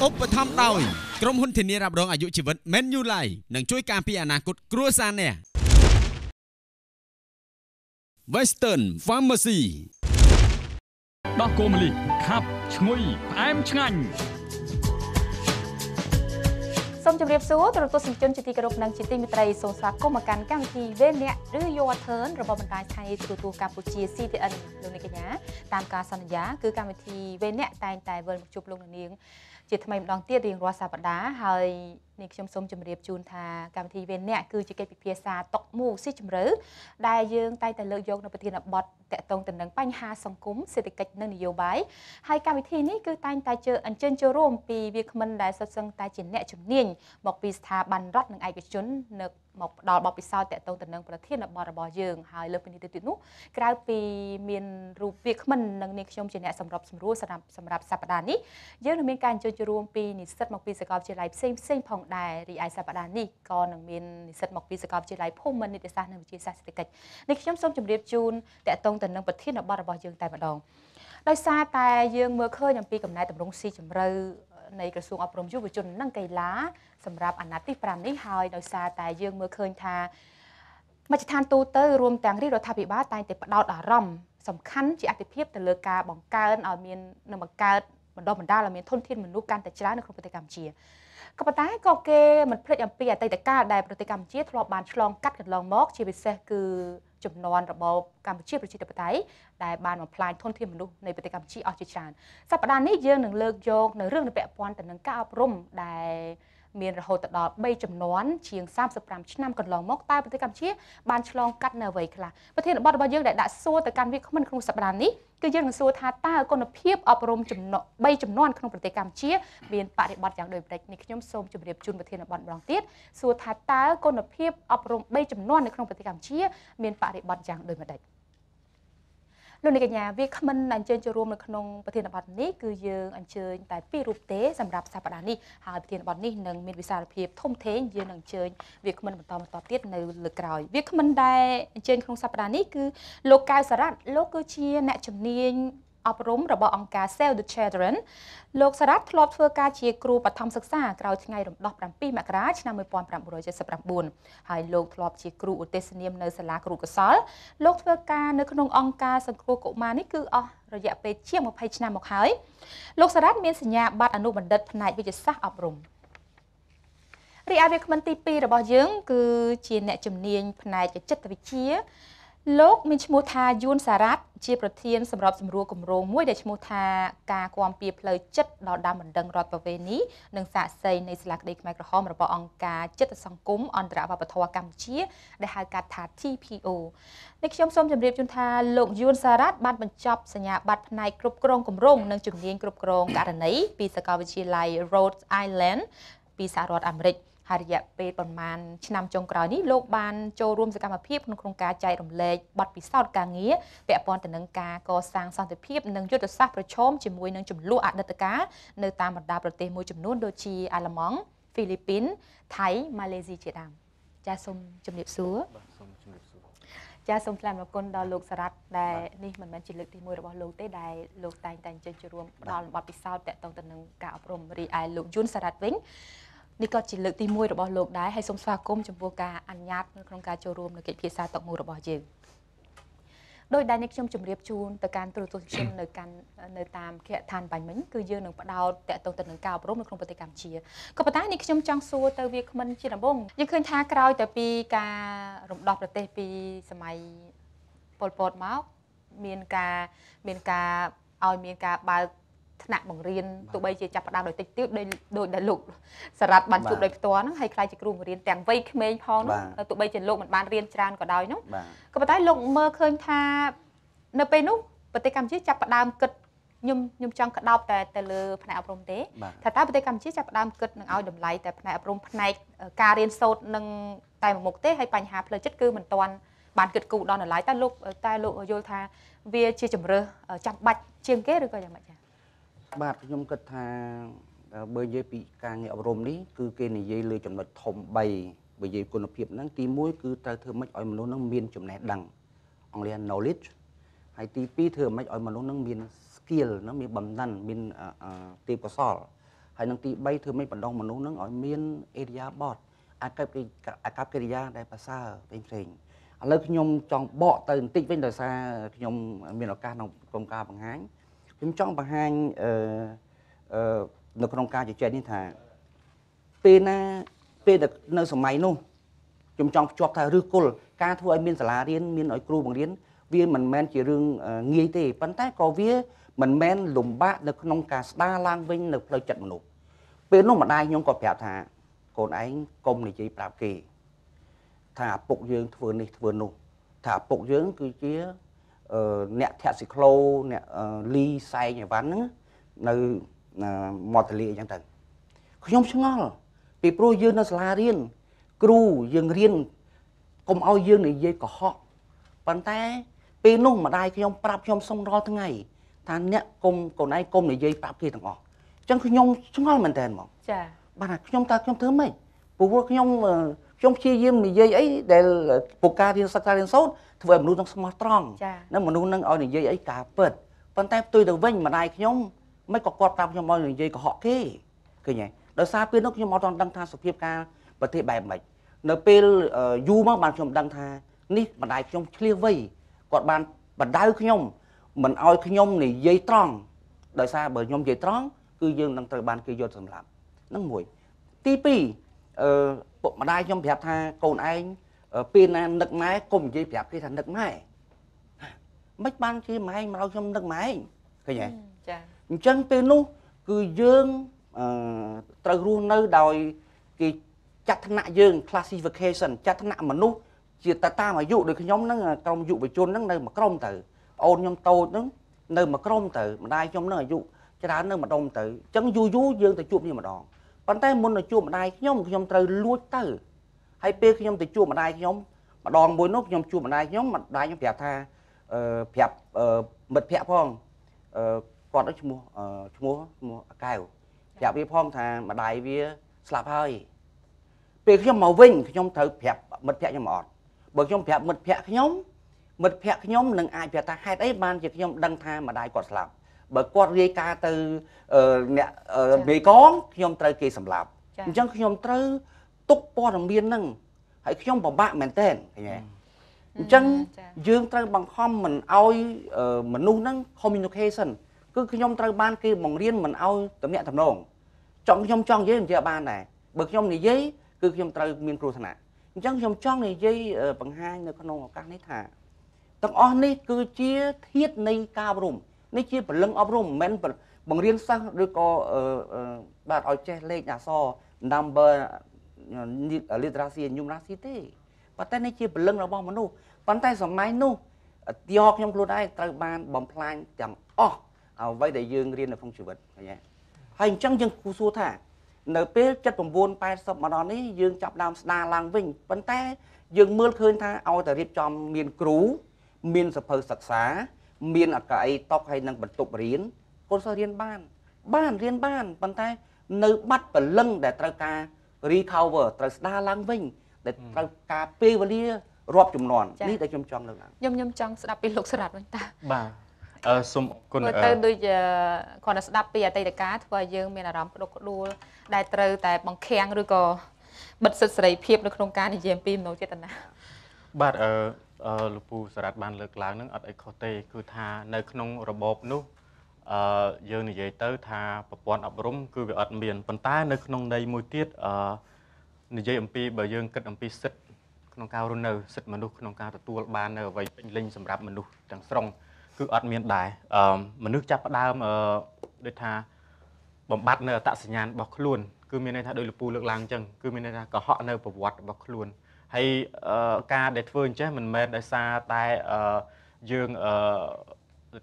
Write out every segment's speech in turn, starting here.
ឧបត្ថម្ភដោយក្រុមហ៊ុនធានារ៉ាប់រងអាយុជីវិត Manulife នឹងជួយការពារអនាគតគ្រួសារអ្នក Western Pharmacy ដោះគោម្លិះខាប់ឈ្ងុយផ្អែមឆ្ងាញ់ សូមជម្រាបសួរទូរទស្សនិកជនជាទីគោរពនិងជាទីមេត្រីសូមស្វាគមន៍មកកាន់កម្មវិធីវេនៈឬ Your Turn របស់បណ្ដាញស្ថានីយ៍ទូរទស្សន៍កម្ពុជា CTN លោកអ្នកកញ្ញាតាមការសន្យាគឺកម្មវិធីវេនៈតែងតែវិលមកជួបលោកអ្នកនាងជាថ្មីម្ដងទៀតរៀងរាល់សប្តាហ៍ហើយនេះខ្ញុំសូមជម្រាបជូនថាកម្មវិធីវេនៈគឺជាកិច្ចពិភាក្សាតុមូលស៊ីជម្រៅដែលយើងតែងតែលើកយកនៅប្រធានបទតាក់ទងទៅនឹងបញ្ហាសង្គមសេដ្ឋកិច្ចនិងនយោបាយហើយកម្មវិធីនេះគឺតែងតែអញ្ជើញចូលរួមពីវាគ្មិនដែលសុទ្ធសឹងតែជាអ្នកជំនាញមកពីស្ថាប័នរដ្ឋនិងឯកជននៅមកផ្ដល់បទពិសោធន៍តាក់ទងទៅនឹងប្រធានបទរបស់យើងហើយលើកពីនេះទៅទៀតនោះក្រៅពីមានរូបវាគ្មិននិងនាងខ្ញុំជាអ្នកសម្របសម្រួលសម្រាប់សប្តាហ៍នេះយើងនឹងមានការអញ្ជើញចូលរួមពីនិស្សិតមកពីសាកលវិទ្យាល័យផ្សេងផ្សេងផងដែររីឯសប្តាហ៍នេះក៏នឹងមាននិស្សិតមកពីសាកលវិទ្យាល័យភូមិន្ទនីតិសាស្ត្រនិងវិទ្យាសាស្ត្រសេដ្ឋកិច្ចនេះខ្ញុំសូមជម្រាបជូនតាក់ទងទៅនឹងប្រធានបទរបស់យើងតែម្ដងដោយសារតែយើងមើលឃើញអំពីកំណែតម្រង់ស៊ីជម្រៅនៃក្រសួងអប់រំយុវជននិងកីឡាសម្រាប់អាណត្តិទី5នេះហើយដោយសារតែយើងមើលឃើញថាមជ្ឈដ្ឋានទូទៅរួមទាំងរាជរដ្ឋាភិបាលតែងតែផ្ដោតអារម្មណ៍សំខាន់ជាអាទិភាពទៅលើការបង្កើនឲ្យមាននិងបង្កើតបណ្ដុះបណ្ដាលឲ្យមានធនធានមនុស្សកាន់តែច្រើននៅក្នុងប្រទេសកម្ពុជាក៏ប៉ុន្តែក៏គេមិនភ្លេចអំពីអតីតកាលដែលប្រទេសកម្ពុជាធ្លាប់បានឆ្លងកាត់កន្លងមកជាពិសេសគឺចំនួនរបបកម្ពុជាប្រជាធិបតេយ្យដែលបានបំផ្លាញធនធានមនុស្សនៃប្រទេសកម្ពុជាអស់ជាច្រើនសប្តាហ៍នេះយើងនឹងលើកយកនៅរឿងដែលពាក់ព័ន្ធទៅនឹងការអប់រំដែលមានរហូតដល់3ចំនួនជាង35ឆ្នាំកន្លងមកតើប្រទេសកម្ពុជាបានឆ្លងកាត់នៅអ្វីខ្លះប្រធានបទរបស់យើងដែលដាក់សួរទៅកាន់វាគ្មិនក្នុងសប្តាហ៍នេះគឺយើងនឹងសួរថាតើគុណភាពអប់រំចំណ3ចំនួនក្នុងប្រទេសកម្ពុជាមានបរិបទយ៉ាងដូចម្តេចនេះខ្ញុំសូមជម្រាបជូនប្រធានបទម្ដងទៀតសួរថាតើគុណភាពអប់រំ3ចំនួននៅក្នុងប្រទេសកម្ពុជាមានបរិបទយ៉ាងដូចម្តេចលោកអ្នកកញ្ញាវាគ្មិនអញ្ជើញចូលរួមនៅក្នុងប្រធានបទនេះគឺយើងអញ្ជើញតែពីររូបទេសម្រាប់សប្តាហ៍នេះហើយប្រធានបទនេះនឹងមានវិសាលភាពធំធេងយើងនឹងអញ្ជើញវាគ្មិនបន្តបន្តទៀតនៅលើក្រោយវាគ្មិនដែលអញ្ជើញក្នុងសប្តាហ៍នេះគឺលោកកៅសារ៉ាត់លោកគឺជាអ្នកជំនាញអប់រំរបស់អង្គការ Save the Children លោកសារ៉ាត់ធ្លាប់ធ្វើការជាគ្រូបឋមសិក្សាក្រោយថ្ងៃរំដោះ7មករាឆ្នាំ1979ហើយលោកធ្លាប់ជាគ្រូឧទ្ទេសនាមនៅសាលាគ្រូកុសលលោកធ្វើការនៅក្នុងអង្គការសង្គ្រោះកុមារនេះគឺអស់រយៈពេលជាង20ឆ្នាំមកហើយលោកសារ៉ាត់មានសញ្ញាបត្រអនុបណ្ឌិតផ្នែកវិទ្យាសាស្ត្រអប់រំរីឯវាគ្មិនទី2របស់យើងគឺជាអ្នកជំនាញផ្នែកចិត្តវិទ្យាលោកមានឈ្មោះថាយួនសារ៉ាត់ជាប្រធានសម្របសម្រួលគម្រោងមួយដែលឈ្មោះថាការគាំពៀផ្លូវចិត្តដល់ដើមបណ្ដឹងរដ្ឋប្រវេណីនិងសាក្សីនៃសាលាក្តីខ្មែរក្រហមរបស់អង្គការចិត្តសង្គមអន្តរវប្បធម៌កម្ពុជាដែលហៅកាត់ថា TPO នេះខ្ញុំសូមជម្រាបជូនថាលោកយួនសារ៉ាត់បានបញ្ចប់សញ្ញាបត្រផ្នែកគ្រប់គ្រងគម្រោងនិងជំនាញគ្រប់គ្រងករណីពីសាកលវិទ្យាល័យ Rhode Island ពីសហរដ្ឋអាមេរិកហើយរយៈពេលប្រមាណឆ្នាំចុងក្រោយនេះលោកបានចូលរួមសកម្មភាពក្នុងការចែករំលែកបទពិសោធន៍ការងារពាក់ព័ន្ធទៅនឹងការកសាងសន្តិភាពនិងយុទ្ធសាស្ត្រប្រឈមជាមួយនឹងចំនួនអតីតកាលនៅតាមបណ្ដាប្រទេសមួយចំនួនដូចជាអាល្លឺម៉ង់ហ្វីលីពីនថៃម៉ាឡេស៊ីជាដើមចាសសូមជម្រាបសួរបាទសូមជម្រាបសួរចាសសូមថ្លែងអំណរគុណដល់លោកសារ៉ាត់ដែលនេះមិនមែនជាលើកទី1របស់លោកទេដែលលោកតែងតែអញ្ជើញចូលរួមផ្ដល់បទពិសោធន៍តាក់ទងទៅនឹងការអប់រំរីឯលោកយួនសារ៉ាត់វិញនេះក៏ជាលើកទី1របស់លោកដែរហើយសូមស្វាគមន៍ចំពោះការអនុញ្ញាតក្នុងការចូលរួមនៅកិច្ចពិភាក្សាតុមូលរបស់យើងដោយដែលនេះខ្ញុំជម្រាបជូនទៅកាន់ទូរទស្សនិកជននៅកាន់នៅតាមខេដ្ឋានបាញ់មិញគឺយើងនឹងផ្ដោតតាក់ទងទៅនឹងការអប់រំនៅក្នុងប្រទេសកម្ពុជាក៏ប៉ុន្តែនេះខ្ញុំចង់សួរទៅវាគ្មិនជាដំបូងយើងឃើញថាក្រោយតែពីការរំដោះប្រទេសពីសម័យប៉ុលពតមកមានការឲ្យមានការបើកថ្នាក់បង្រៀនទោះបីជាចាប់ផ្ដើមដោយតិចទៀតដោយដែលលោកសារ៉ាត់បានជួបដោយផ្ទាល់ហ្នឹងហើយខ្លាយជាគ្រូបង្រៀនទាំងវ័យក្មេងផងនោះទោះបីជាលោកមិនបានរៀនច្រើនក៏ដោយនោះក៏ប៉ុន្តែលោកមើលឃើញថានៅពេលនោះប្រទេសកម្ពុជាចាប់ផ្ដើមគិតខ្ញុំចង់ក្តោបតែទៅលើផ្នែកអប់រំទេថាតើប្រទេសកម្ពុជាចាប់ផ្ដើមគិតនឹងឲ្យតម្លៃតែផ្នែកអប់រំផ្នែកការរៀនសូត្រនឹងតែមួយមុខទេហើយបញ្ហាផ្លូវចិត្តគឺមិនទាន់បានគិតគូរដល់នៅឡើយតែលោកយល់ថាវាជាជំរើសចាំបាច់ជាងគេឬក៏យ៉ាងម៉េចចា៎បាទខ្ញុំគិតថាបើនិយាយពីការងារអប់រំនេះគឺគេនិយាយលើចំណុចធំ3បើនិយាយគុណភាពហ្នឹងទី1គឺត្រូវធ្វើម៉េចឲ្យមនុស្សហ្នឹងមានចំណេះដឹងអង់គ្លេស knowledge ហើយទី2ធ្វើម៉េចឲ្យមនុស្សហ្នឹងមាន skill ហ្នឹងមានបំណិនមានទេពកោសល្យ ហើយនឹងទី3ធ្វើម៉េចបណ្ដុះមនុស្សនឹងឲ្យមានអេរិយាបថអាកប្បកិរិយាដែលប្រសើរផ្សេងៗឥឡូវខ្ញុំចង់បកទៅបន្តិចវិញដោយសារខ្ញុំមានឱកាសក្នុងក្រុមការបង្ហាញខ្ញុំចង់បង្ហាញអឺនៅក្នុងការជជែកនេះថាពេលណាពេលដែលនៅសម័យនោះខ្ញុំចង់ភ្ជាប់ថាឫសគល់ការធ្វើឲ្យមានសាលារៀនមានឲ្យគ្រូបង្រៀនវាមិនមែនជារឿងងាយទេប៉ុន្តែក៏វាមិនមែនលំបាកនៅក្នុងការស្ដារឡើងវិញនៅផ្លូវចិត្តមនុស្សពេលនោះម្ដាយខ្ញុំក៏ប្រាប់ថាកូនឯងកុំនិយាយប្រាប់គេថាឪពុកយើងធ្វើនេះធ្វើនោះថាឪពុកយើងគឺជាអ្នកធាក់ស៊ីក្លូអ្នកលីសែងអីវ៉ាន់ហ្នឹងនៅមាត់ទលាអញ្ចឹងទៅខ្ញុំឆ្ងល់ពីព្រោះយើងនៅសាលារៀនគ្រូយើងរៀនកុំឲ្យយើងនិយាយកុហកប៉ុន្តែពេលនោះម្ដាយខ្ញុំប្រាប់ខ្ញុំសុំរាល់ថ្ងៃថាអ្នកកុំកូនឯងកុំនិយាយប្រាប់គេទាំងអស់អញ្ចឹងខ្ញុំឆ្ងល់មែនតើហ្មងចាបាទខ្ញុំតើខ្ញុំធ្វើម៉េចព្រោះខ្ញុំព្យាយាមនិយាយអីដែលពូការរៀនសិក្សារៀនសូត្រធ្វើឲ្យមនុស្សនឹងស្មោះត្រង់និងមនុស្សនឹងឲ្យនិយាយអីការពិតប៉ុន្តែផ្ទុយទៅវិញម្ដាយខ្ញុំមិនក៏គាត់ប្រាប់ខ្ញុំឲ្យនិយាយកុហកគេឃើញទេដោយសារពេលនោះខ្ញុំអត់ទាន់ដឹងថាសភាពការប្រទេសបែបម៉េចនៅពេលយូរមកបានខ្ញុំដឹងថានេះម្ដាយខ្ញុំឆ្លៀសវៃគាត់បានបណ្ដៅខ្ញុំមិនឲ្យខ្ញុំនិយាយត្រង់ដោយសារបើខ្ញុំនិយាយត្រង់គឺយើងនឹងត្រូវបានគេយកសម្លាប់ហ្នឹងមួយទី2ពុកម្ដាយខ្ញុំប្រាប់ថាកូនឯងពេលណានឹកម៉ែកុំនិយាយប្រាប់គេថានឹកម៉ែមិនបានជាម៉ែមកឲ្យខ្ញុំនឹកម៉ែឃើញទេចាអញ្ចឹងពេលនោះគឺយើងត្រូវរស់នៅដោយគេចាត់ថ្នាក់យើង classification ចាត់ថ្នាក់មនុស្សជាតាមអាយុដូចខ្ញុំហ្នឹងក្រុមយុវជនហ្នឹងនៅមួយក្រុមទៅអូនខ្ញុំតូចហ្នឹងនៅមួយក្រុមទៅម្ដាយខ្ញុំហ្នឹងអាយុច្រើននៅម្ដុំទៅអញ្ចឹងយូរយូរយើងទៅជួបនេះម្ដងប៉ុន្តែមុនទៅជួបម្ដាយខ្ញុំខ្ញុំត្រូវលួចទៅហើយពេលខ្ញុំទៅជួបម្ដាយខ្ញុំម្ដងមួយនោះខ្ញុំជួបម្ដាយខ្ញុំម្ដាយខ្ញុំប្រាប់ថាប្រាប់មិត្តភ័ក្តិផងគាត់ឈ្មោះឈ្មោះកែវប្រាប់វាផងថាម្ដាយវាស្លាប់ហើយពេលខ្ញុំមកវិញខ្ញុំត្រូវប្រាប់មិត្តភ័ក្តិខ្ញុំអត់បើខ្ញុំប្រាប់មិត្តភ័ក្តិខ្ញុំមិត្តភ័ក្តិខ្ញុំនឹងអាចប្រាប់ថាហេតុអីបានជាខ្ញុំដឹងថាម្ដាយគាត់ស្លាប់បើគាត់រាយការណ៍ទៅអ្នកមេកងខ្ញុំត្រូវគេសម្លាប់អញ្ចឹងខ្ញុំត្រូវទុកព័ត៌មានហ្នឹងហើយខ្ញុំពិបាកមែនទែនឃើញទេអញ្ចឹងយើងត្រូវបង្ខំមិនឲ្យមនុស្សហ្នឹង communication គឺខ្ញុំត្រូវបានគេបង្រៀនមិនឲ្យតំណាក់តំណងចង់ខ្ញុំចង់និយាយនិយាយបានដែរបើខ្ញុំនិយាយគឺខ្ញុំត្រូវមានគ្រោះថ្នាក់អញ្ចឹងខ្ញុំចង់និយាយបង្ហាញនៅក្នុងឱកាសនេះថាទាំងអស់នេះគឺជាធាតុនៃការអប់រំនេះជាព្រលឹងអប់រំមិនមែនបង្រៀនសិស្សឬក៏បាទឲ្យចេះលេខអក្សរ number literacy numeracy ទេប៉ុន្តែនេះជាព្រលឹងរបស់មនុស្សប៉ុន្តែសម័យនោះទីហោខ្ញុំខ្លួនឯងត្រូវបានបំផ្លាញទាំងអស់អ្វីដែលយើងរៀននៅក្នុងជីវិតឃើញទេហើយអញ្ចឹងយើងគួរសួរថានៅពេល79 80មកដល់នេះយើងចាប់ដើមស្ដារឡើងវិញប៉ុន្តែយើងមើលឃើញថាឲ្យតែរៀបចំមានគ្រូមានសភៅសិក្សាមានអកៅអីតុកហើយនឹងបន្ទប់រៀនកូនសិស្សរៀនបានរៀនបានប៉ុន្តែនៅបាត់ព្រលឹងដែលត្រូវការ recover ត្រូវស្ដារឡើងវិញដែលត្រូវការពេលវេលារាប់ចំនួននេះដែលខ្ញុំចង់លើកឡើងខ្ញុំចង់ស្ដាប់ពីលោកស្រាត់វិញតាបាទសូមអរគុណមើលទៅដូចគ្រាន់តែស្ដាប់ពីអតីតកាលធ្វើឲ្យយើងមានអារម្មណ៍ក្តុកក្តួលដែលត្រូវតែបង្ខាំងឬក៏បិទសិទ្ធិសេរីភាពនៅក្នុងការនិយាយអំពីមនោចេតនាបាទលោកពូសារ៉ាត់បានលើកឡើងនឹងអត់អីខុសទេគឺថានៅក្នុងរបបនោះយើងនិយាយទៅថាប្រព័ន្ធអប់រំគឺវាអត់មានប៉ុន្តែនៅក្នុងន័យមួយទៀតនិយាយអំពីបើយើងគិតអំពីសិទ្ធិក្នុងការរស់នៅសិទ្ធិមនុស្សក្នុងការទទួលបាននៅអ្វីពេញលេញសម្រាប់មនុស្សទាំងស្រុងគឺអត់មានដែរមនុស្សចាប់ផ្ដើមដូចថាបំបត្តិនៅអត្តសញ្ញាណរបស់ខ្លួនគឺមានន័យថាដោយលោកពូលើកឡើងអញ្ចឹងគឺមានន័យថាកុហកនៅប្រវត្តិរបស់ខ្លួនហើយការដែលធ្វើអញ្ចឹងមិនមែនដោយសារតែយើង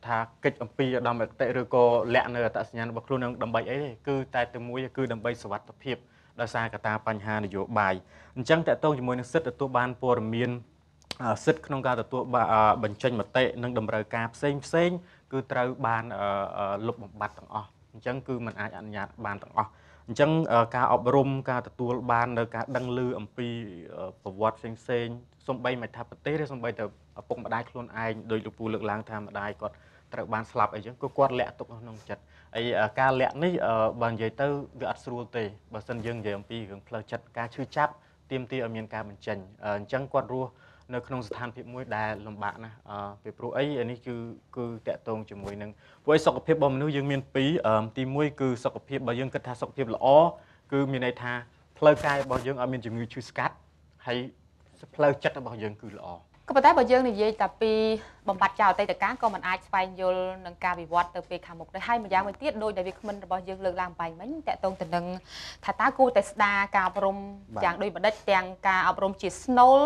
ថាកិច្ចអំពីឧត្តមគតិឬក៏លាក់នៅអត្តសញ្ញាណរបស់ខ្លួននឹងដើម្បីអីទេគឺតែតែមួយគឺដើម្បីសុវត្ថិភាពដោយសារកត្តាបញ្ហានយោបាយអញ្ចឹងតកតងជាមួយនឹងសិទ្ធិទទួលបានព័ត៌មានសិទ្ធិក្នុងការទទួលបញ្ចេញមតិនិងតម្រូវការផ្សេងផ្សេងគឺត្រូវបានលុបបំបាត់ទាំងអស់អញ្ចឹងគឺมันអាចអនុញ្ញាតបានទាំងអស់អញ្ចឹងការអប់រំការទទួលបាននៅការដឹងឮអំពីប្រវត្តិផ្សេងផ្សេងសំបីមិនថាប្រទេសទេសំបីតែឪពុកម្ដាយខ្លួនឯងដោយលោកពូលើកឡើងថាម្ដាយគាត់ ត្រូវបានស្លាប់អីចឹងគឺគាត់លាក់ទុកក្នុងចិត្តហើយការលាក់នេះបើនិយាយទៅវាអត់ស្រួលទេបើសិនយើងនិយាយអំពីរឿងផ្លូវចិត្តការឈឺចាប់ទាមទារឲ្យមានការបញ្ចេញអញ្ចឹងគាត់រស់នៅក្នុងស្ថានភាពមួយដែលលំបាកណាស់ពីព្រោះអីនេះគឺតាក់ទងជាមួយនឹងព្រោះអីសុខភាពរបស់មនុស្សយើងមានពីរទី1គឺសុខភាពបើយើងគិតថាសុខភាពល្អគឺមានន័យថាផ្លូវកាយរបស់យើងអត់មានជំងឺឈឺស្កាត់ហើយផ្លូវចិត្តរបស់យើងគឺល្អក៏ប៉ុន្តែបើយើងនិយាយតែពីបំបត្តិចោលអតីតកាលក៏មិនអាចស្វែងយល់នឹងការវិវត្តទៅពេលខាងមុខដែរហើយម្យ៉ាងមួយទៀតដោយដែលវាគ្មិនរបស់យើងលើកឡើងបាញ់មិញតកតងទៅនឹងថាតើគួរតែស្ដារការអប់រំយ៉ាងដូចម្ដេចទាំងការអប់រំជាស្នូល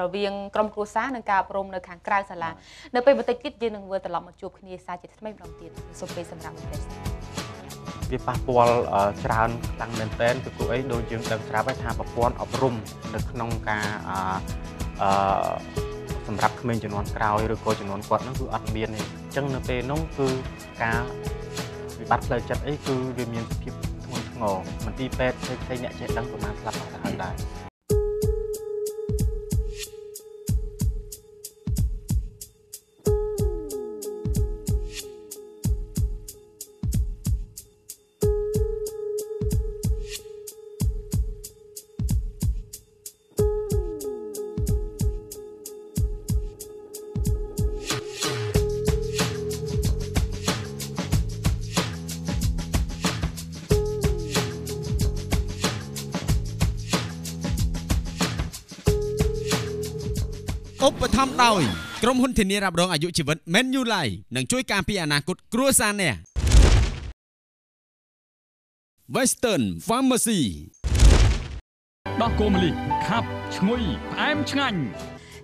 រវាងក្រុមគ្រួសារនិងការអប់រំនៅខាងក្រៅសាលានៅពេលបន្តិចទៀតយើងនឹងវិលត្រឡប់មកជួបគ្នាសាជាថ្មីម្ដងទៀតសូមពេលសម្រាប់បន្តិចវាប៉ះពាល់ច្រើនខ្លាំងមែនទែនពីព្រោះអីដូចយើងដឹងស្រាប់ហើយថាប្រព័ន្ធអប់រំនៅក្នុងការសម្រាប់ក្មេងជំនាន់ក្រោយឬក៏ជំនាន់គាត់ហ្នឹងគឺអត់មានទេអញ្ចឹងនៅពេលនោះគឺការវិបត្តិផ្លូវចិត្តអីគឺវាមានភាពធ្ងន់ធ្ងរមន្ទីរពេទ្យផ្សេងៗអ្នកចេះដឹងប្រហែលស្លាប់អស់ទៅហើយដែរឧបត្ថម្ភដោយក្រុមហ៊ុនធានារ៉ាប់រងអាយុជីវិត Manulife នឹងជួយការពារអនាគតគ្រួសារអ្នក Western Pharmacy ដោះគោម្លិះខាប់ឈ្ងុយផ្អែមឆ្ងាញ់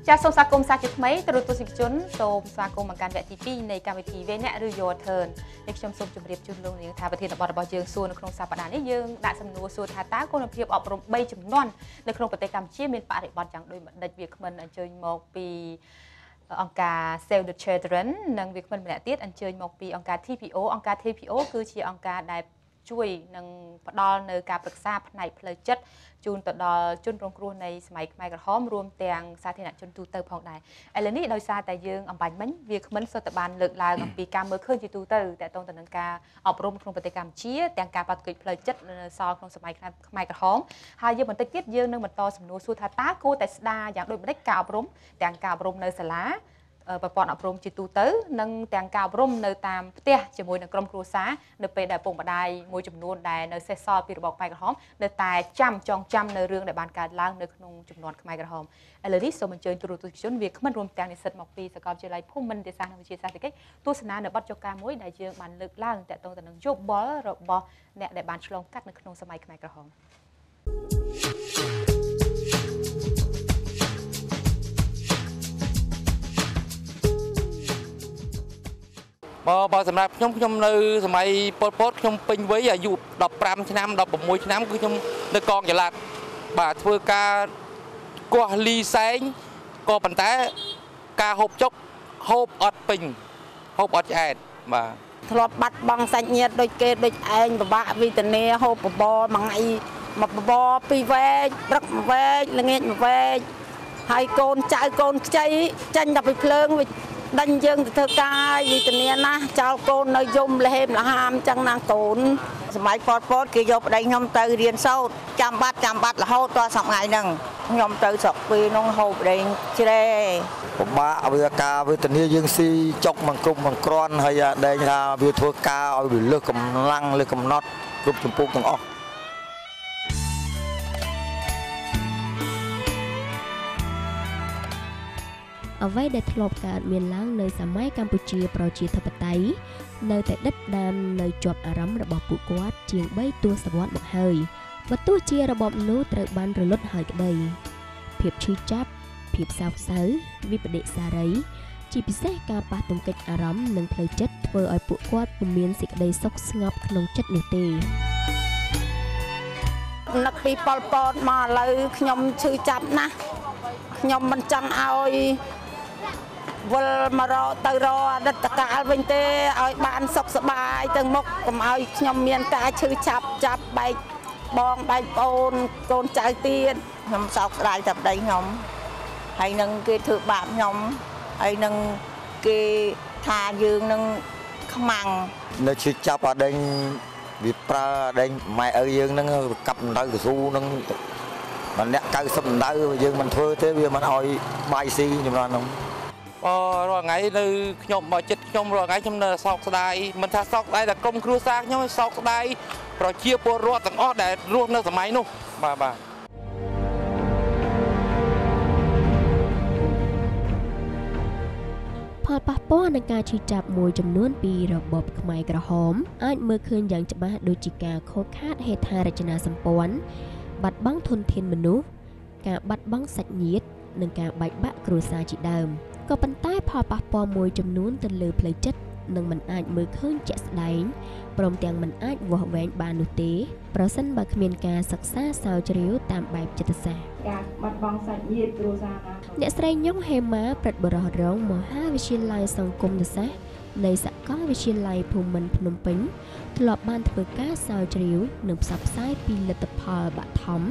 ចាសសូមស្វាគមន៍សាជាថ្មីទៅទស្សនិកជនសូមស្វាគមន៍មកកាន់វគ្គទី2នៃកម្មវិធីវេអ្នកឬ Your Turn នេះខ្ញុំសូមជម្រាបជូនលោកនាងថាប្រធានបទរបស់យើងសួរនៅក្នុងសប្តាហ៍នេះយើងដាក់សំណួរសួរថាតើគុណភាពអប់រំ3ចំនួននៅក្នុងប្រទេសកម្ពុជាមានបរិបទយ៉ាងដូចម្ដេចវាគ្មិនអញ្ជើញមកពីអង្គការ Save the Children និងវាគ្មិនម្នាក់ទៀតអញ្ជើញមកពីអង្គការ TPO អង្គការ TPO គឺជាអង្គការដែលជួយនឹងផ្ដល់នៅការប្រឹក្សាផ្នែកផ្លូវចិត្តជូនទៅដល់ជនរងគ្រោះនៃសម័យខ្មែរក្រហមរួមទាំងសាធារណជនទូទៅផងដែរឥឡូវនេះដោយសារតែយើងអំបញ្ញមិញវាគ្មិនសុទ្ធតែបានលើកឡើងអំពីការមើលឃើញជាទូទៅតកតងទៅនឹងការអប់រំក្នុងប្រទេសកម្ពុជាទាំងការប៉ះទង្គិចផ្លូវចិត្តនៅសល់ក្នុងសម័យខ្មែរក្រហមហើយយើងបន្តិចទៀតយើងនឹងបន្តសំណួរសួរថាតើគួរតែស្ដារយ៉ាងដូចម្តេចការអប់រំទាំងការអប់រំនៅសាលាប្រព័ន្ធអប់រំជាទូទៅនិងទាំងការអប់រំនៅតាមផ្ទះជាមួយនឹងក្រុមគ្រួសារនៅពេលដែលឪពុកម្ដាយមួយចំនួនដែលនៅសេសសល់ពីរបបខ្មែរក្រហមនៅតែចាំចងចាំនៅរឿងដែលបានកើតឡើងនៅក្នុងជំនាន់ខ្មែរក្រហមឥឡូវនេះសូមអញ្ជើញទូរទស្សនិកជនវាគ្មិនរួមទាំងនិស្សិតមកពីសាកលវិទ្យាល័យភូមិន្ទសាស្ត្រនិងវិទ្យាសាស្ត្រសេដ្ឋកិច្ចទស្សនានៅបទចការមួយដែលយើងបានលើកឡើងទាក់ទងទៅនឹងយោបល់របស់អ្នកដែលបានឆ្លងកាត់នៅក្នុងសម័យខ្មែរក្រហមបើសម្រាប់ខ្ញុំនៅសម័យប៉ុលពតខ្ញុំពេញវ័យអាយុ15ឆ្នាំ16ឆ្នាំគឺខ្ញុំនៅកងចល័តបាទធ្វើការគាស់លីសែងក៏ប៉ុន្តែការហូបចុកហូបអត់ពេញហូបអត់ឆ្អែតបាទធ្លាប់បាត់បង់សាច់ញាតិដូចគេដូចឯងពិបាកវេទនាហូបបបរមួយថ្ងៃមកបបរពីរវែកព្រឹកមួយវែកល្ងាចមួយវែកហើយកូនចៅកូនខ្ចីចាញ់ដល់ពីភ្លើងវាដេញយើងទៅធ្វើការវេទនាណាស់ចោលកូននៅយំលហេមលហាមចឹងណាកូនសម័យប៉ុលពតគេយកប្តីខ្ញុំទៅរៀនសូត្រចាំបាត់រហូតដល់សប្តាហ៍ហ្នឹងខ្ញុំទៅស្រុកពីនោះហូបប្តីជ្រែពិបាកវាការវេទនាយើងស៊ីចុកមិនគ្រប់មិនគ្រាន់ហើយដែងថាវាធ្វើការឲ្យវាលើសកម្លាំងលើសកំណត់គ្រប់ចម្ពោះទាំងអស់អ្វីដែលធ្លាប់កើតមានឡើងនៅសម័យកម្ពុជាប្រជាធិបតេយ្យនៅតែដិតដាមនៅជាប់អារម្មណ៍របស់ពួកគាត់ជាង3ទសវត្សរ៍មកហើយបើទោះជារបបនោះត្រូវបានរលត់ហើយក្តីភាពឈឺចាប់ភាពសោកសៅវិបដិសារីជាពិសេសការប៉ះទង្គិចអារម្មណ៍និងផ្លូវចិត្តធ្វើឲ្យពួកគាត់ពុំមានសេចក្តីសុខស្ងប់ក្នុងចិត្តនោះទេនឹកពីប៉ុលពតមកឥឡូវខ្ញុំឈឺចាប់ណាស់ខ្ញុំមិនចង់ឲ្យវិលមករកទៅរកអតីតកាលវិញទេឲ្យបានសុខសប្បាយទៅមុខកុំឲ្យខ្ញុំមានការឈឺចាប់ចាប់បែកបងបែកប្អូនកូនចៅទៀតខ្ញុំសោកស្ដាយតែប្តីខ្ញុំហើយនឹងគេធ្វើបាបខ្ញុំហើយនឹងគេ ថាយើងនឹងខ្មាំងនៅឈឺចាប់អាដេញវាប្រើអាដេញម៉ែឪយើងនឹងកាប់ដៅកស៊ូនឹងម្នាក់90ដៅយើងមិនធ្វើទេវាមិនឲ្យបាយស៊ីចំនួននោះរាល់ថ្ងៃនៅខ្ញុំមកចិត្តខ្ញុំរាល់ថ្ងៃខ្ញុំនៅសោកស្ដាយមិនថាសោកស្ដាយតែក្រុមគ្រួសារខ្ញុំសោកស្ដាយប្រជាពលរដ្ឋទាំងអស់ដែលរស់នៅសម័យនោះបាទបាទផលប៉ះពាល់នឹងការឈឺចាប់មួយចំនួនពីរបបខ្មែរក្រហមអាចមើលឃើញយ៉ាងច្បាស់ដូចជាការខូចខាតហេដ្ឋារចនាសម្ព័ន្ធបាត់បង់ធនធានមនុស្សការបាត់បង់សាច់ញាតិនិងការបែកបាក់គ្រួសារជាដើមក៏ប៉ុន្តែផលប៉ះពាល់មួយចំនួនទៅលើផ្លូវចិត្តនឹងមិនអាចមើលឃើញជាក់ស្ដែងព្រមទាំងមិនអាចវាស់វែងបាននោះទេប្រសិនបើគ្មានការសិក្សាស្រាវជ្រាវតាមបែបចិត្តសាស្ត្រការបាត់បង់សាច់ញាតិគ្រួសារណាអ្នកស្រីញ៉ុងហេម៉ាព្រឹទ្ធបុរសរងមហាវិទ្យាល័យសង្គមសាស្ត្រនៃសាកលវិទ្យាល័យភូមិន្ទភ្នំពេញធ្លាប់បានធ្វើការស្រាវជ្រាវនិងផ្សព្វផ្សាយពីលទ្ធផលបឋម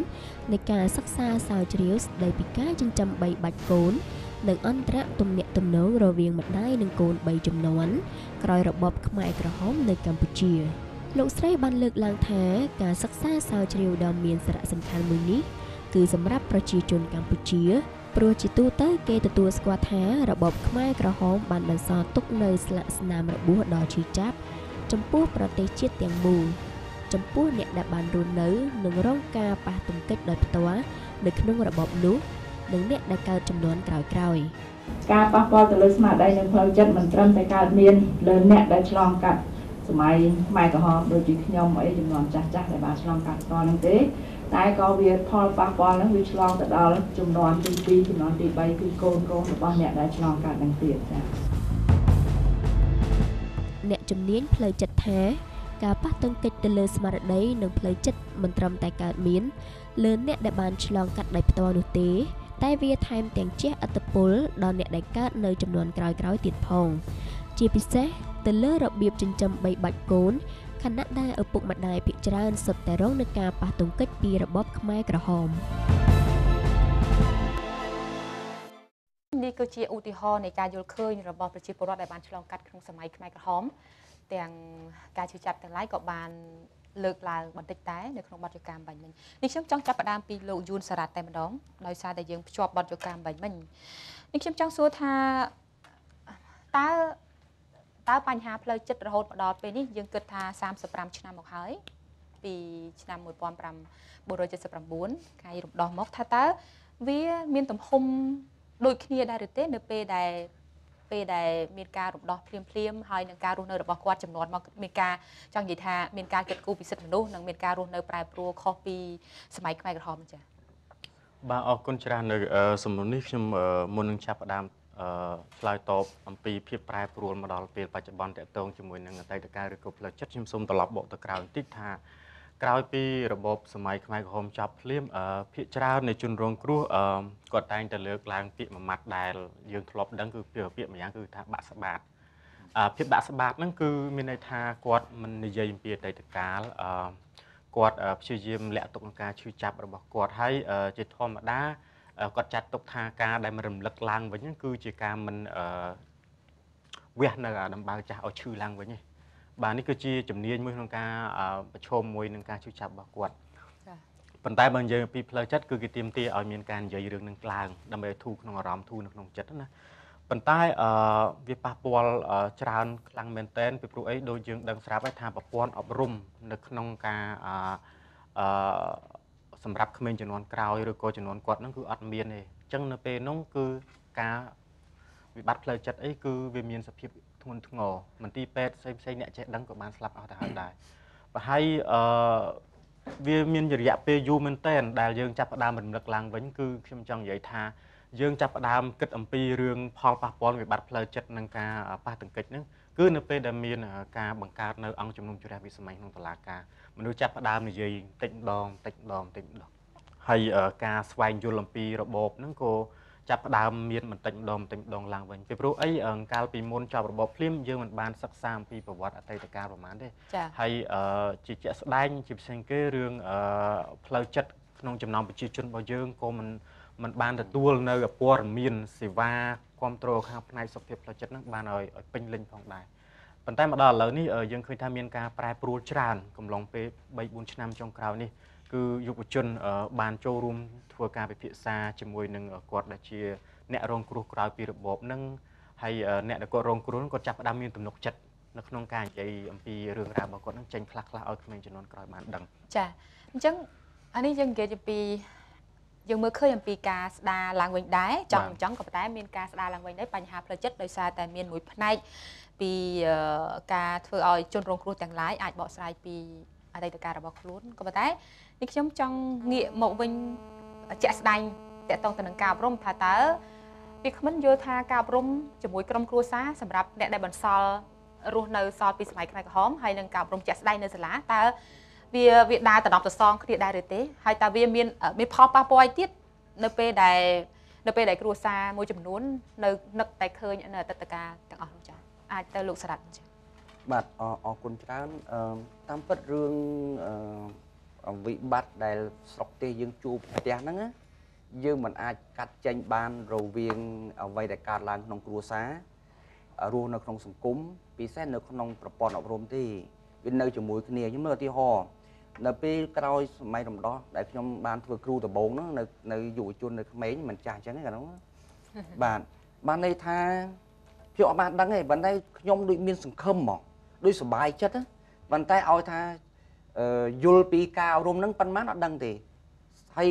នៃការសិក្សាស្រាវជ្រាវស្ដីពីការចិញ្ចឹមបីបាច់កូននិងអន្តរទំនាក់ទំនងរវាងម្ដាយនិងកូន3ជំនាន់ក្រោយរបបខ្មែរក្រហមនៅកម្ពុជាលោកស្រីបានលើកឡើងថាការសិក្សាស្រាវជ្រាវដ៏មានសារៈសំខាន់មួយនេះគឺសម្រាប់ប្រជាជនកម្ពុជាព្រោះជាទូទៅគេទទួលស្គាល់ថារបបខ្មែរក្រហមបានបន្សល់ទុកនៅស្លាកស្នាមរបួសដ៏ឈឺចាប់ចំពោះប្រទេសជាតិទាំងមូលចំពោះអ្នកដែលបានរស់នៅនិងរងការប៉ះទង្គិចដោយផ្ទាល់នៅក្នុងរបបនោះនិងអ្នកដែលកើតចំនួនក្រោយៗការប៉ះពាល់ទៅលើស្មារតីនិងផ្លូវចិត្តមិនត្រឹមតែកើតមានលើអ្នកដែលឆ្លងកាត់សម័យខ្មែរក្រហមដូចជាខ្ញុំអីចំនួនចាស់ៗដែលបានឆ្លងកាត់ផ្ទាល់ហ្នឹងទេតែក៏វាផលប៉ះពាល់ហ្នឹងវាឆ្លងទៅដល់ចំនួនទី2ចំនួនទី3គឺកូនៗរបស់អ្នកដែលឆ្លងកាត់ហ្នឹងទៀតចា៎អ្នកជំនាញផ្លូវចិត្តថាការប៉ះទង្គិចទៅលើស្មារតីនិងផ្លូវចិត្តមិនត្រឹមតែកើតមានលើអ្នកដែលបានឆ្លងកាត់ដោយផ្ទាល់នោះទេតែវាថែមទាំងជះឥទ្ធិពលដល់អ្នកដែលកើតនៅចំនួនក្រោយៗទៀតផងជាពិសេសទៅលើរបៀបចិញ្ចឹមបីបាច់កូនខណៈដែលឪពុកម្ដាយភាគច្រើនសុទ្ធតែរងនឹងការប៉ះទង្គិចពីរបបខ្មែរក្រហមនេះគឺជាឧទាហរណ៍នៃការយល់ឃើញរបស់ប្រជាពលរដ្ឋដែលបានឆ្លងកាត់ក្នុងសម័យខ្មែរក្រហមទាំងការឈឺចាប់ទាំងឡាយក៏បានលើកឡើងបន្តិចតែនៅក្នុងបទយកម្មបាញ់មិញនេះខ្ញុំចង់ចាប់ផ្ដើមពីលោកយួនសារ៉ាត់តែម្ដងដោយសារតែយើងភ្ជាប់បទយកម្មបាញ់មិញនេះខ្ញុំចង់សួរថាតើបញ្ហាផ្លូវចិត្តរហូតមកដល់ពេលនេះយើងគិតថា35ឆ្នាំមកហើយពីឆ្នាំ1579ថ្ងៃរំដោះមកថាតើវាមានទំហំដូចគ្នាដែរឬទេនៅពេលដែលមានការរំដោះភ្លាមភ្លាមហើយនឹងការរស់នៅរបស់គាត់ចំនួនមកមានការចង់និយាយថាមានការគិតគូរពីសិទ្ធិមនុស្សនិងមានការរស់នៅប្រែប្រួលខុសពីសម័យខ្មែរក្រហមចា៎បាទអរគុណច្រើននៅសំណួរនេះខ្ញុំមុននឹងចាប់ផ្ដើមឆ្លើយតបអំពីភាពប្រែប្រួលមកដល់ពេលបច្ចុប្បន្នតកតងជាមួយនឹងអតីតកាលឬក៏ផ្លូវចិត្តខ្ញុំសូមត្រឡប់បកទៅក្រោយបន្តិចថាក្រោយពីរបបសម័យខ្មែរក្រហមចប់ភ្លាមភាគច្រើននៃជនរងគ្រោះគាត់តែងតែលើកឡើងពាក្យមួយម៉ាត់ដែលយើងធ្លាប់ដឹងគឺពាក្យម្យ៉ាងគឺថាបាក់ស្បាតភាពបាក់ស្បាតហ្នឹងគឺមានន័យថាគាត់មិននិយាយអំពីអតីតកាលគាត់ព្យាយាមលាក់ទុកក្នុងការឈឺចាប់របស់គាត់ហើយជាធម្មតាគាត់ចាត់ទុកថាការដែលមិនរំលឹកឡើងវិញហ្នឹងគឺជាការមិនវះនៅដំបៅចាស់ឲ្យឈឺឡើងវិញទេបាទនេះគឺជាជំនាញមួយក្នុងការប្រឈមមួយនឹងការឈឺចាប់របស់គាត់ប៉ុន្តែបើនិយាយពីផ្លូវចិត្តគឺគេទាមទារឲ្យមានការនិយាយរឿងនឹងឡើងដើម្បីឲ្យធូរក្នុងអារម្មណ៍ធូរនៅក្នុងចិត្តណាប៉ុន្តែវាប៉ះពាល់ច្រើនខ្លាំងមែនទែនពីព្រោះអីដូចយើងដឹងស្រាប់ហើយថាប្រព័ន្ធអប់រំនៅក្នុងការសម្រាប់ក្មេងជំនាន់ក្រោយឬក៏ជំនាន់គាត់ហ្នឹងគឺអត់មានទេអញ្ចឹងនៅពេលហ្នឹងគឺការវិបត្តិផ្លូវចិត្តអីគឺវាមានសភាពធ្ងន់ធ្ងរមន្ទីរពេទ្យផ្សេងៗអ្នកចេះដឹងក៏បានស្លាប់អស់ទៅហើយដែរប្រហែលវាមានរយៈពេលយូរមែនទែនដែលយើងចាប់ផ្ដើមរំលឹកឡើងវិញគឺខ្ញុំចង់និយាយថាយើងចាប់ផ្ដើមគិតអំពីរឿងផលប៉ះពាល់វិបត្តិផ្លូវចិត្តនិងការប៉ះទង្គិចហ្នឹងគឺនៅពេលដែលមានការបង្កើតនៅអង្គជំនុំជម្រះវិសាមញ្ញក្នុងតុលាការមនុស្សចាប់ផ្ដើមនិយាយតិចម្ដងតិចម្ដងតិចម្ដងហើយការស្វែងយល់អំពីរបបហ្នឹងក៏ចាប់ផ្ដើមមានបន្តិចម្ដងបន្តិចម្ដងឡើងវិញពីព្រោះអីកាលពីមុនចប់របបភ្លាមយើងមិនបានសិក្សាអំពីប្រវត្តិអតីតកាលប្រហែលទេហើយជាជាក់ស្ដែងជាពិសេសគេរឿងផ្លូវចិត្តក្នុងចំណោមប្រជាជនរបស់យើងក៏មិនបានទទួលនៅព័ត៌មានសេវា គ្រប់គ្រងខាងផ្នែកសុខភាពផ្លូវចិត្តនឹងបានឲ្យពេញលេញផងដែរប៉ុន្តែមកដល់ឥឡូវនេះយើងឃើញថាមានការប្រែប្រួលច្រើនកំឡុងពេល3 4ឆ្នាំចុងក្រោយនេះគឺយុវជនបានចូលរួមធ្វើការពិភាក្សាជាមួយនឹងគាត់ដែលជាអ្នករងគ្រោះក្រោយពីរបបនឹងហើយអ្នកដែលគាត់រងគ្រោះគាត់ចាប់ផ្ដើមមានទំនុកចិត្តនៅក្នុងការនិយាយអំពីរឿងរ៉ាវរបស់គាត់នឹងចេញខ្លះៗឲ្យក្មេងជំនាន់ក្រោយបានដឹងចាអញ្ចឹងអានេះយើងនិយាយពីយើងមើលឃើញអំពីការស្ដារឡើងវិញដែរចង់ចង់ក៏ប៉ុន្តែមានការស្ដារឡើងវិញដែរបញ្ហាផ្លូវចិត្តដោយសារតែមានមួយផ្នែកពីការធ្វើឲ្យជនរងគ្រោះទាំងឡាយអាចបកស្រាយពីអតីតកាលរបស់ខ្លួនក៏ប៉ុន្តែនេះខ្ញុំចង់ងាកមកវិញជាក់ស្ដែងតកតងទៅនឹងការអប់រំថាតើវាគ្មិនយល់ថាការអប់រំជាមួយក្រុមគ្រួសារសម្រាប់អ្នកដែលបន្សល់រស់នៅសល់ពីសម័យខ្មែរក្រហមហើយនឹងការអប់រំជាក់ស្ដែងនៅសាលាតើវាដើរតំណប់ទៅសងគ្នាដែរឬទេហើយតើវាមានផលប៉ះពាល់ទៀតនៅពេលដែលគ្រួសារមួយចំនួននៅនឹកតែឃើញនៅអតីតកាលទាំងអស់នោះចាអាចទៅលោកសារ៉ាត់ចាបាទអរគុណច្រើនតាមពិតរឿងវិបត្តិដែលស្រុកទេសយើងជួបផ្ទះហ្នឹងយើងមិនអាចកាត់ចេញបានរវាងអ្វីដែលកើតឡើងក្នុងគ្រួសាររស់នៅក្នុងសង្គមពិសេសនៅក្នុងប្រព័ន្ធអប់រំទេវានៅជាមួយគ្នាខ្ញុំមើលឧទាហរណ៍នៅពេលក្រោយសម័យរំដោះដែលខ្ញុំបានធ្វើគ្រូដំបូងហ្នឹងនៅយុវជននៅក្មេងមិនចាស់អញ្ចឹងទេកាលនោះបាទបានន័យថាខ្ញុំអត់បានដឹងទេប៉ុន្តែខ្ញុំដូចមានសង្ឃឹមហ្មងដូចសប្បាយចិត្តប៉ុន្តែឲ្យថាយល់ពីការអប់រំហ្នឹងប៉ុន្មានអត់ដឹងទេហើយ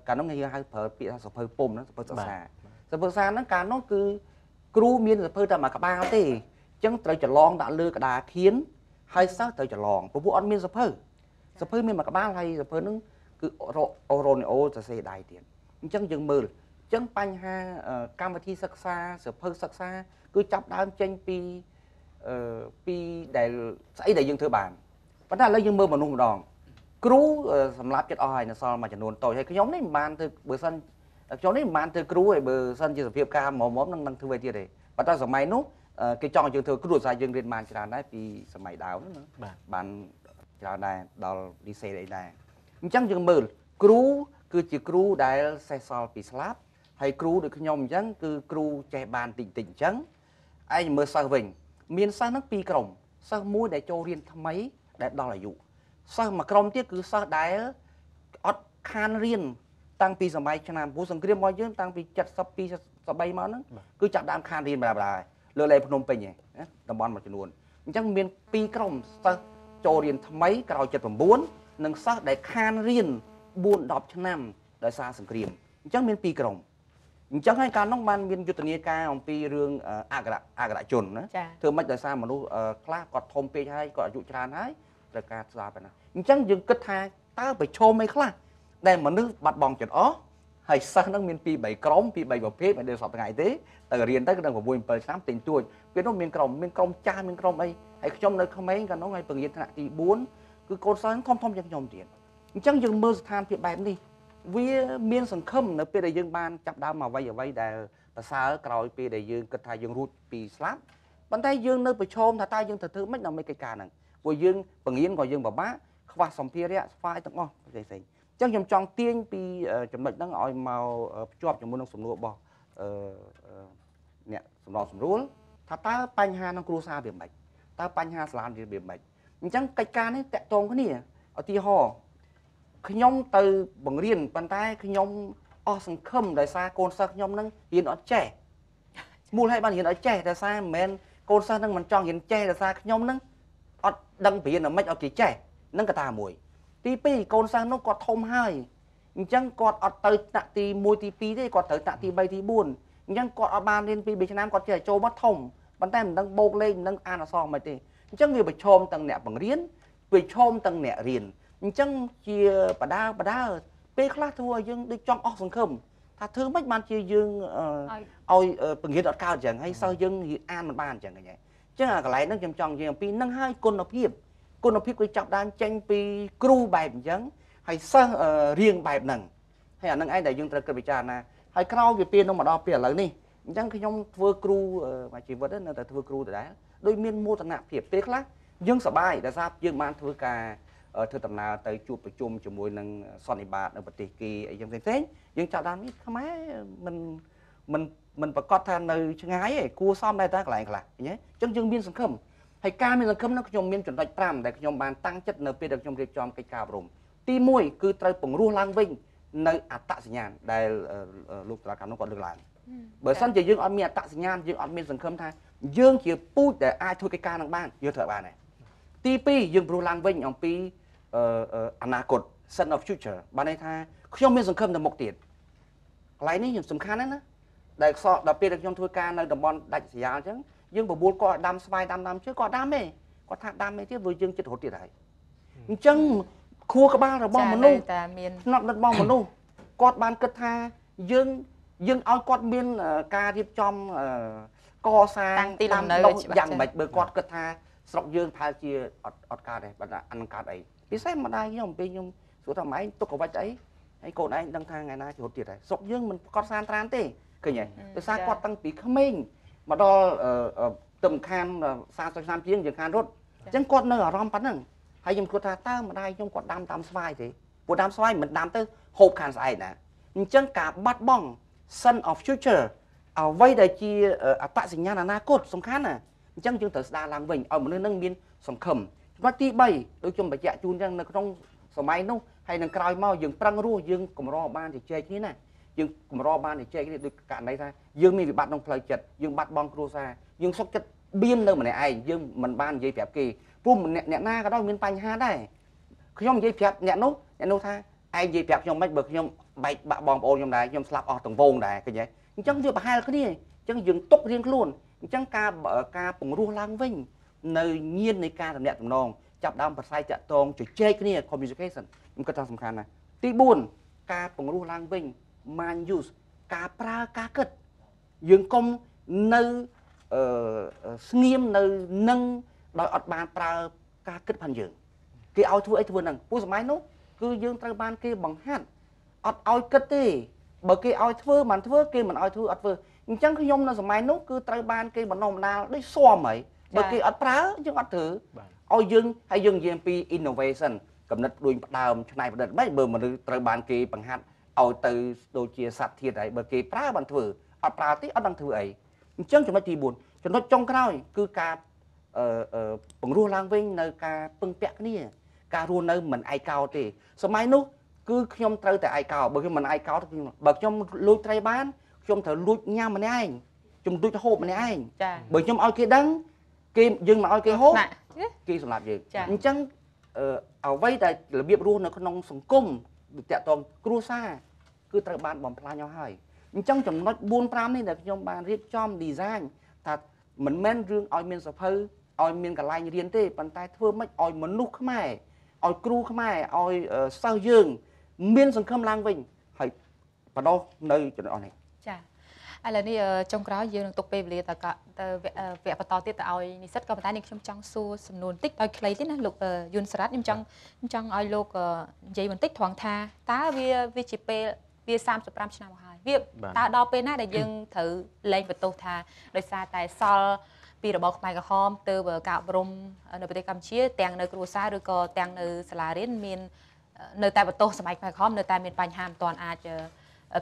កាលនោះគេហៅប្រើពាក្យថាសភៅពុំហ្នឹងសភៅសិក្សាសភៅសិក្សាហ្នឹងកាលនោះគឺគ្រូមានសភៅតែមួយក្បាលទេអញ្ចឹងត្រូវច្រឡងដាក់លើក្តារខៀនហើយសិស្សត្រូវច្រឡងព្រោះអត់មានសភៅសភៅមានមួយក្បាលហើយសភៅហ្នឹងគឺអូរ៉ូនីអូសរសេរដៃទៀតអញ្ចឹងយើងមើលអញ្ចឹងបញ្ហាកម្មវិធីសិក្សាសភៅសិក្សាគឺចាប់ដើមចេញពីដែលស្អីដែលយើងធ្វើបានប៉ុន្តែឥឡូវយើងមើលមនុស្សម្ដងគ្រូសម្រាប់ចិត្តអស់ហើយនៅសល់មួយចំនួនតូចហើយខ្ញុំនេះមិនបានធ្វើបើសិនខ្ញុំនេះមិនបានធ្វើគ្រូទេបើសិនជាសភាពការមុំនឹងធ្វើអីទៀតទេប៉ុន្តែសម័យនោះគេចង់ឲ្យយើងធ្វើគ្រូដោយសារយើងរៀនបានច្រើនដែរពីសម័យដើមណាបានច្រើនដែរដល់លីសេអីដែរអញ្ចឹងយើងមើលគ្រូគឺជាគ្រូដែលសេះសល់ពីស្លាប់ហើយគ្រូដូចខ្ញុំអញ្ចឹងគឺគ្រូចេះបានតិចតិចអញ្ចឹងឯងមើលសិស្សវិញមានសិស្សហ្នឹងពីរក្រុមសិស្សមួយដែលចូលរៀនថ្មីដែលដល់អាយុសិស្សមួយក្រុមទៀតគឺសិស្សដែលអត់ខានរៀនតាំងពីសម័យឆ្នាំព្រោះសង្គ្រាមរបស់យើងតាំងពី72 73មកហ្នឹងគឺចាប់ដើមខានរៀនបណ្ដាៗលើលេភ្នំពេញឯងតំបន់មួយចំនួនអញ្ចឹងមានពីរក្រុមសិស្សចូលរៀនថ្មីក្រោយ79និងសិស្សដែលខានរៀន4 10ឆ្នាំដោយសារសង្គ្រាមអញ្ចឹងមានពីរក្រុមអញ្ចឹងហើយកាលនោះបានមានយុទ្ធនាការអំពីរឿងអក្សរជនណាធ្វើម៉េចដោយសារមនុស្សខ្លះគាត់ធំពេកហើយគាត់អាយុច្រើនហើយត្រូវការស្ដាប់ណាអញ្ចឹងយើងគិតថាតើប្រឈមអីខ្លះដែលមនុស្សបាត់បង់ចិត្តអស់ហើយសិស្សហ្នឹងមាន2 3ក្រុម2 3ប្រភេទមិនដូចសប្តាហ៍ថ្ងៃទេទៅរៀនទៅដល់6 7ឆ្នាំទិញទួចពេលនោះមានក្រុមចាស់មានក្រុមអីហើយខ្ញុំនៅក្មេងកាលនោះហើយបង្រៀនថ្នាក់ទី4គឺកូនសិស្សធំជាងខ្ញុំទៀតអញ្ចឹងយើងមើលស្ថានភាពបែបនេះវាមានសង្ឃឹមនៅពេលដែលយើងបានចាប់ដើមអ្វីដែលប្រសើរក្រោយពេលដែលយើងគិតថាយើងរួចពីស្លាប់ប៉ុន្តែយើងនៅប្រឈមថាតើយើងត្រូវធ្វើម៉េចដើម្បីកិច្ចការហ្នឹងព្រោះយើងបង្រៀនក៏យើងពិបាកខ្វះសម្ភារៈស្វាយទាំងអស់ផ្សេងៗអញ្ចឹងខ្ញុំចង់ទាញពីចំណុចហ្នឹងឲ្យមកភ្ជាប់ជាមួយនឹងសំណួររបស់អ្នកសម្របសម្រួលថាតើបញ្ហាក្នុងគ្រួសារវាម៉េចតើបញ្ហាសាលារៀនវាម៉េចអញ្ចឹងកិច្ចការនេះតាក់ទងគ្នាឧទាហរណ៍ខ្ញុំទៅបង្រៀនប៉ុន្តែខ្ញុំអស់សង្ឃឹមដោយសារកូនសិស្សខ្ញុំនឹងរៀនអត់ចេះមូលហេតុបានរៀនអត់ចេះដោយសារមិនមែនកូនសិស្សនឹងមិនចង់រៀនចេះដោយសារខ្ញុំនឹងអត់ដឹងរៀនមិនឲ្យគេចេះនឹងកត្តាមួយទី2កូនសិស្សនោះគាត់ធំហើយអញ្ចឹងគាត់អត់ទៅថ្នាក់ទី1ទី2ទេគាត់ត្រូវថ្នាក់ទី3ទី4អញ្ចឹងគាត់អត់បានរៀនពី3ឆ្នាំគាត់ចេះចូលមកធំប៉ុន្តែមិនដឹងបូកលេខមិនដឹងអានអក្សរមិនទេអញ្ចឹងវាប្រឈមទាំងអ្នកបង្រៀនប្រឈមទាំងអ្នករៀនអញ្ចឹងជាបដាពេលខ្លះធ្វើឲ្យយើងដូចចង់អស់សង្ឃឹមថាធ្វើម៉េចបានជាយើងឲ្យបង្រៀនអត់កើតអញ្ចឹងហើយសិស្សយើងអានមិនបានអញ្ចឹងអញ្ចឹងអាកន្លែងហ្នឹងខ្ញុំចង់និយាយអំពីហ្នឹងហើយគុណភាពគឺចាប់ដើមចេញពីគ្រូបែបអញ្ចឹងហើយសិស្សរៀងបែបហ្នឹងហើយអាហ្នឹងឯងដែលយើងត្រូវគិតពិចារណាហើយក្រោយពីពេលនោះមកដល់ពេលឥឡូវនេះអញ្ចឹងខ្ញុំធ្វើគ្រូមួយជីវិតនៅតែធ្វើគ្រូដដែលដូចមានមោទនភាពពេលខ្លះយើងសប្បាយដោយសារយើងបានធ្វើការធ្វើដំណើរទៅជួបប្រជុំជាមួយនឹងសន្និបាតនៅប្រទេសគេអីយ៉ាងផ្សេងៗយើងចាប់ដើមនេះខ្មែរមិន មិនប្រកាសថានៅឆ្ងាយទេគួរសមដែរតាកន្លែងខ្លះឃើញទេអញ្ចឹងយើងមានសង្ឃឹមហើយការមានសង្ឃឹមនោះខ្ញុំមានចំណុច5ដែលខ្ញុំបានតាំងចិត្តនៅពេលដែលខ្ញុំរៀបចំកិច្ចការអប់រំទី1គឺត្រូវពង្រោះឡើងវិញនៅអត្តសញ្ញាណដែលលោកតាកម្មនោះគាត់លើកឡើងបើសិនជាយើងអត់មានអត្តសញ្ញាណយើងអត់មានសង្ឃឹមថាយើងជាពូជដែលអាចធ្វើកិច្ចការនឹងបានយើងត្រូវបានដែរទី2យើងព្រោះឡើងវិញអំពីអនាគត sense of future បានន័យថាខ្ញុំមានសង្ឃឹមទៅមុខទៀតកន្លែងនេះខ្ញុំសំខាន់ណាស់ណាដែលខ្សក់ដល់ពេលដែលខ្ញុំធ្វើការនៅតំបន់ដាច់ស្រយាលអញ្ចឹងយើងបបួលគាត់ដាំស្វាយដាំដើមឈើគាត់ដាំទេគាត់ថាដាំអីទៀតព្រោះយើងចិត្តរត់ទៀតហើយអញ្ចឹងខួរក្បាលរបស់មនុស្សផ្នត់របស់មនុស្សគាត់បានគិតថាយើងឲ្យគាត់មានការរៀបចំកសាងទីលំនៅយ៉ាងម៉េចបើគាត់គិតថាស្រុកយើងប្រហែលជាអត់កើតទេបើអានកើតអីពិសេសម្ដាយខ្ញុំពេលខ្ញុំសួរថាម៉ែទុកកវិចអីហើយកូនឯងដឹងថាថ្ងៃណាជារត់ទៀតហើយស្រុកយើងមិនគាត់សានត្រានទេឃើញទេដោយសារគាត់តាំងពីក្មេងមកដល់ទឹមខាន30ឆ្នាំជាងយើងខានរត់អញ្ចឹងគាត់នៅអារម្មណ៍ប៉ុណ្ណឹងហើយខ្ញុំគិតថាតើម្ដាយខ្ញុំគាត់ដាំតាមស្វាយទេព្រោះដាំស្វាយមិនដាំទៅហូបខានស្អែកណាអញ្ចឹងការបាត់បង់ sense of future អ្វីដែលជាអត្តសញ្ញាណអនាគតសំខាន់ណាអញ្ចឹងយើងត្រូវស្ដារឡើងវិញឲ្យមនុស្សនឹងមានសង្ឃឹមចំណុចទី3ដូចខ្ញុំបញ្ជាក់ជូនអញ្ចឹងនៅក្នុងសម័យនោះហើយនឹងក្រោយមកយើងប្រឹងរស់យើងកម្របានជជែកគ្នាណាយើងកម្របានជជែកគ្នាដូចករណីថាយើងមានវិបត្តិក្នុងផ្លូវចិត្តយើងបាត់បង់គ្រួសារយើងសុខចិត្តបៀមនៅម្នាក់ឯងយើងមិនបាននិយាយប្រាប់គេព្រោះអ្នកណាក៏ដោយមានបញ្ហាដែរខ្ញុំនិយាយប្រាប់អ្នកនោះថាឯងនិយាយប្រាប់ខ្ញុំមិនបើខ្ញុំបែកបាក់បងប្អូនខ្ញុំដែរខ្ញុំស្លាប់អស់ទាំងវងដែរឃើញទេអញ្ចឹងវាប្រហែលគ្នាអញ្ចឹងយើងទុករៀងខ្លួនអញ្ចឹងការពង្រោះឡើងវិញនៅញៀននៃការតំណាក់តំណងចាប់ដើមប្រស័យតាក់ទងជជែកគ្នា communication ខ្ញុំគិតថាសំខាន់ណាស់ទី4ការពង្រោះឡើងវិញ mind use ការប្រើការគិតយើងកុំនៅស្ងៀមនៅនឹងដោយអត់បានប្រើការគិតផងយើងគេឲ្យធ្វើអីធ្វើហ្នឹងព្រោះសម័យនោះគឺយើងត្រូវបានគេបង្ហាត់អត់ឲ្យគិតទេបើគេឲ្យធ្វើមិនធ្វើគេមិនឲ្យធ្វើអត់ធ្វើអញ្ចឹងខ្ញុំនៅសម័យនោះគឺត្រូវបានគេបណ្ដុះបណ្ដាលដូចស៊ាំហើយបើគេអត់ប្រើយើងអត់ធ្វើឲ្យយើងហើយយើងនិយាយពី innovation កំណត់ដូចផ្ដើមច្នៃប្រឌិតមិនបើមនុស្សត្រូវបានគេបង្ហាត់ឲ្យទៅដូចជាសត្វធាតុហើយបើគេប្រើបានធ្វើអត់ប្រើទេអត់ដឹងធ្វើអីអញ្ចឹងចំណុចទី4ចំណុចចុងក្រោយគឺការពង្រោះឡើងវិញនៅការពឹងពាក់គ្នាការរស់នៅមិនឯកោទេសម័យនោះគឺខ្ញុំត្រូវតែឯកោបើខ្ញុំមិនឯកោបើខ្ញុំលួចត្រីបានខ្ញុំត្រូវលួចញ៉ាំម្នាក់ឯងខ្ញុំលួចហូបម្នាក់ឯងបើខ្ញុំឲ្យគេដឹងគេយើងមកឲ្យគេហូបគេសម្លាប់យើងអញ្ចឹងអ្វីដែលរបៀបរស់នៅក្នុងសង្គមតាក់ទងគ្រួសារគឺត្រូវបានបំផ្លាញអស់ហើយអញ្ចឹងចំណុច4 5នេះដែលខ្ញុំបានរៀបចំ design ថាមិនមែនរឿងឲ្យមានសភៅឲ្យមានកន្លែងរៀនទេប៉ុន្តែធ្វើម៉េចឲ្យមនុស្សខ្មែរឲ្យគ្រូខ្មែរឲ្យសិស្សយើងមានសង្ឃឹមឡើងវិញហើយបដោះនៅចំណុចនេះចាឥឡូវនេះចុងក្រោយយើងនឹងទុកពេលវេលាទៅវគ្គបន្តទៀតទៅឲ្យនិស្សិតក៏ប៉ុន្តែនេះខ្ញុំចង់សួរសំណួរបន្តិចដោយខ្លីទេណាលោកយុនសារ៉ាត់ខ្ញុំចង់ឲ្យលោកនិយាយបន្តិចត្រង់ថាតើវាជាពេលវា35ឆ្នាំមកហើយវាតើដល់ពេលណាដែលយើងត្រូវលែងបន្ទោសថាដោយសារតែសល់ពីរបបខ្មែរក្រហមទៅការអប់រំនៅប្រទេសកម្ពុជាទាំងនៅគ្រួសារឬក៏ទាំងនៅសាលារៀនមាននៅតែបន្ទោសសម័យខ្មែរក្រហមនៅតែមានបញ្ហាមិនទាន់អាច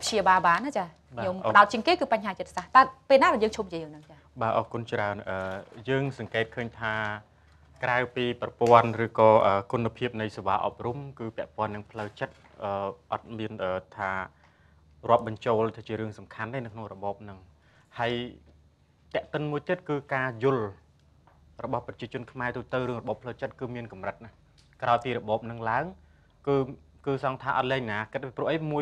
ព្យាបាលបានណាចាខ្ញុំផ្ដោតជាងគេគឺបញ្ហាចិត្តសាស្ត្រតើពេលណាដែលយើងឈប់និយាយរឿងហ្នឹងចាបាទអរគុណច្រើនយើងសង្កេតឃើញថាក្រៅពីប្រព័ន្ធឬក៏គុណភាពនៃសេវាអប់រំគឺពាក់ព័ន្ធនឹងផ្លូវចិត្តអត់មានថារាប់បញ្ចូលទៅជារឿងសំខាន់ទេនៅក្នុងរបបហ្នឹងហើយតេតិនមួយទៀតគឺការយល់របស់ប្រជាជនខ្មែរទូទៅរឿងរបបផ្លូវចិត្តគឺមានកម្រិតណាក្រោយពីរបបហ្នឹងឡើងគឺសង្ឃថាអត់លែងណាគិតព្រោះអីមួយ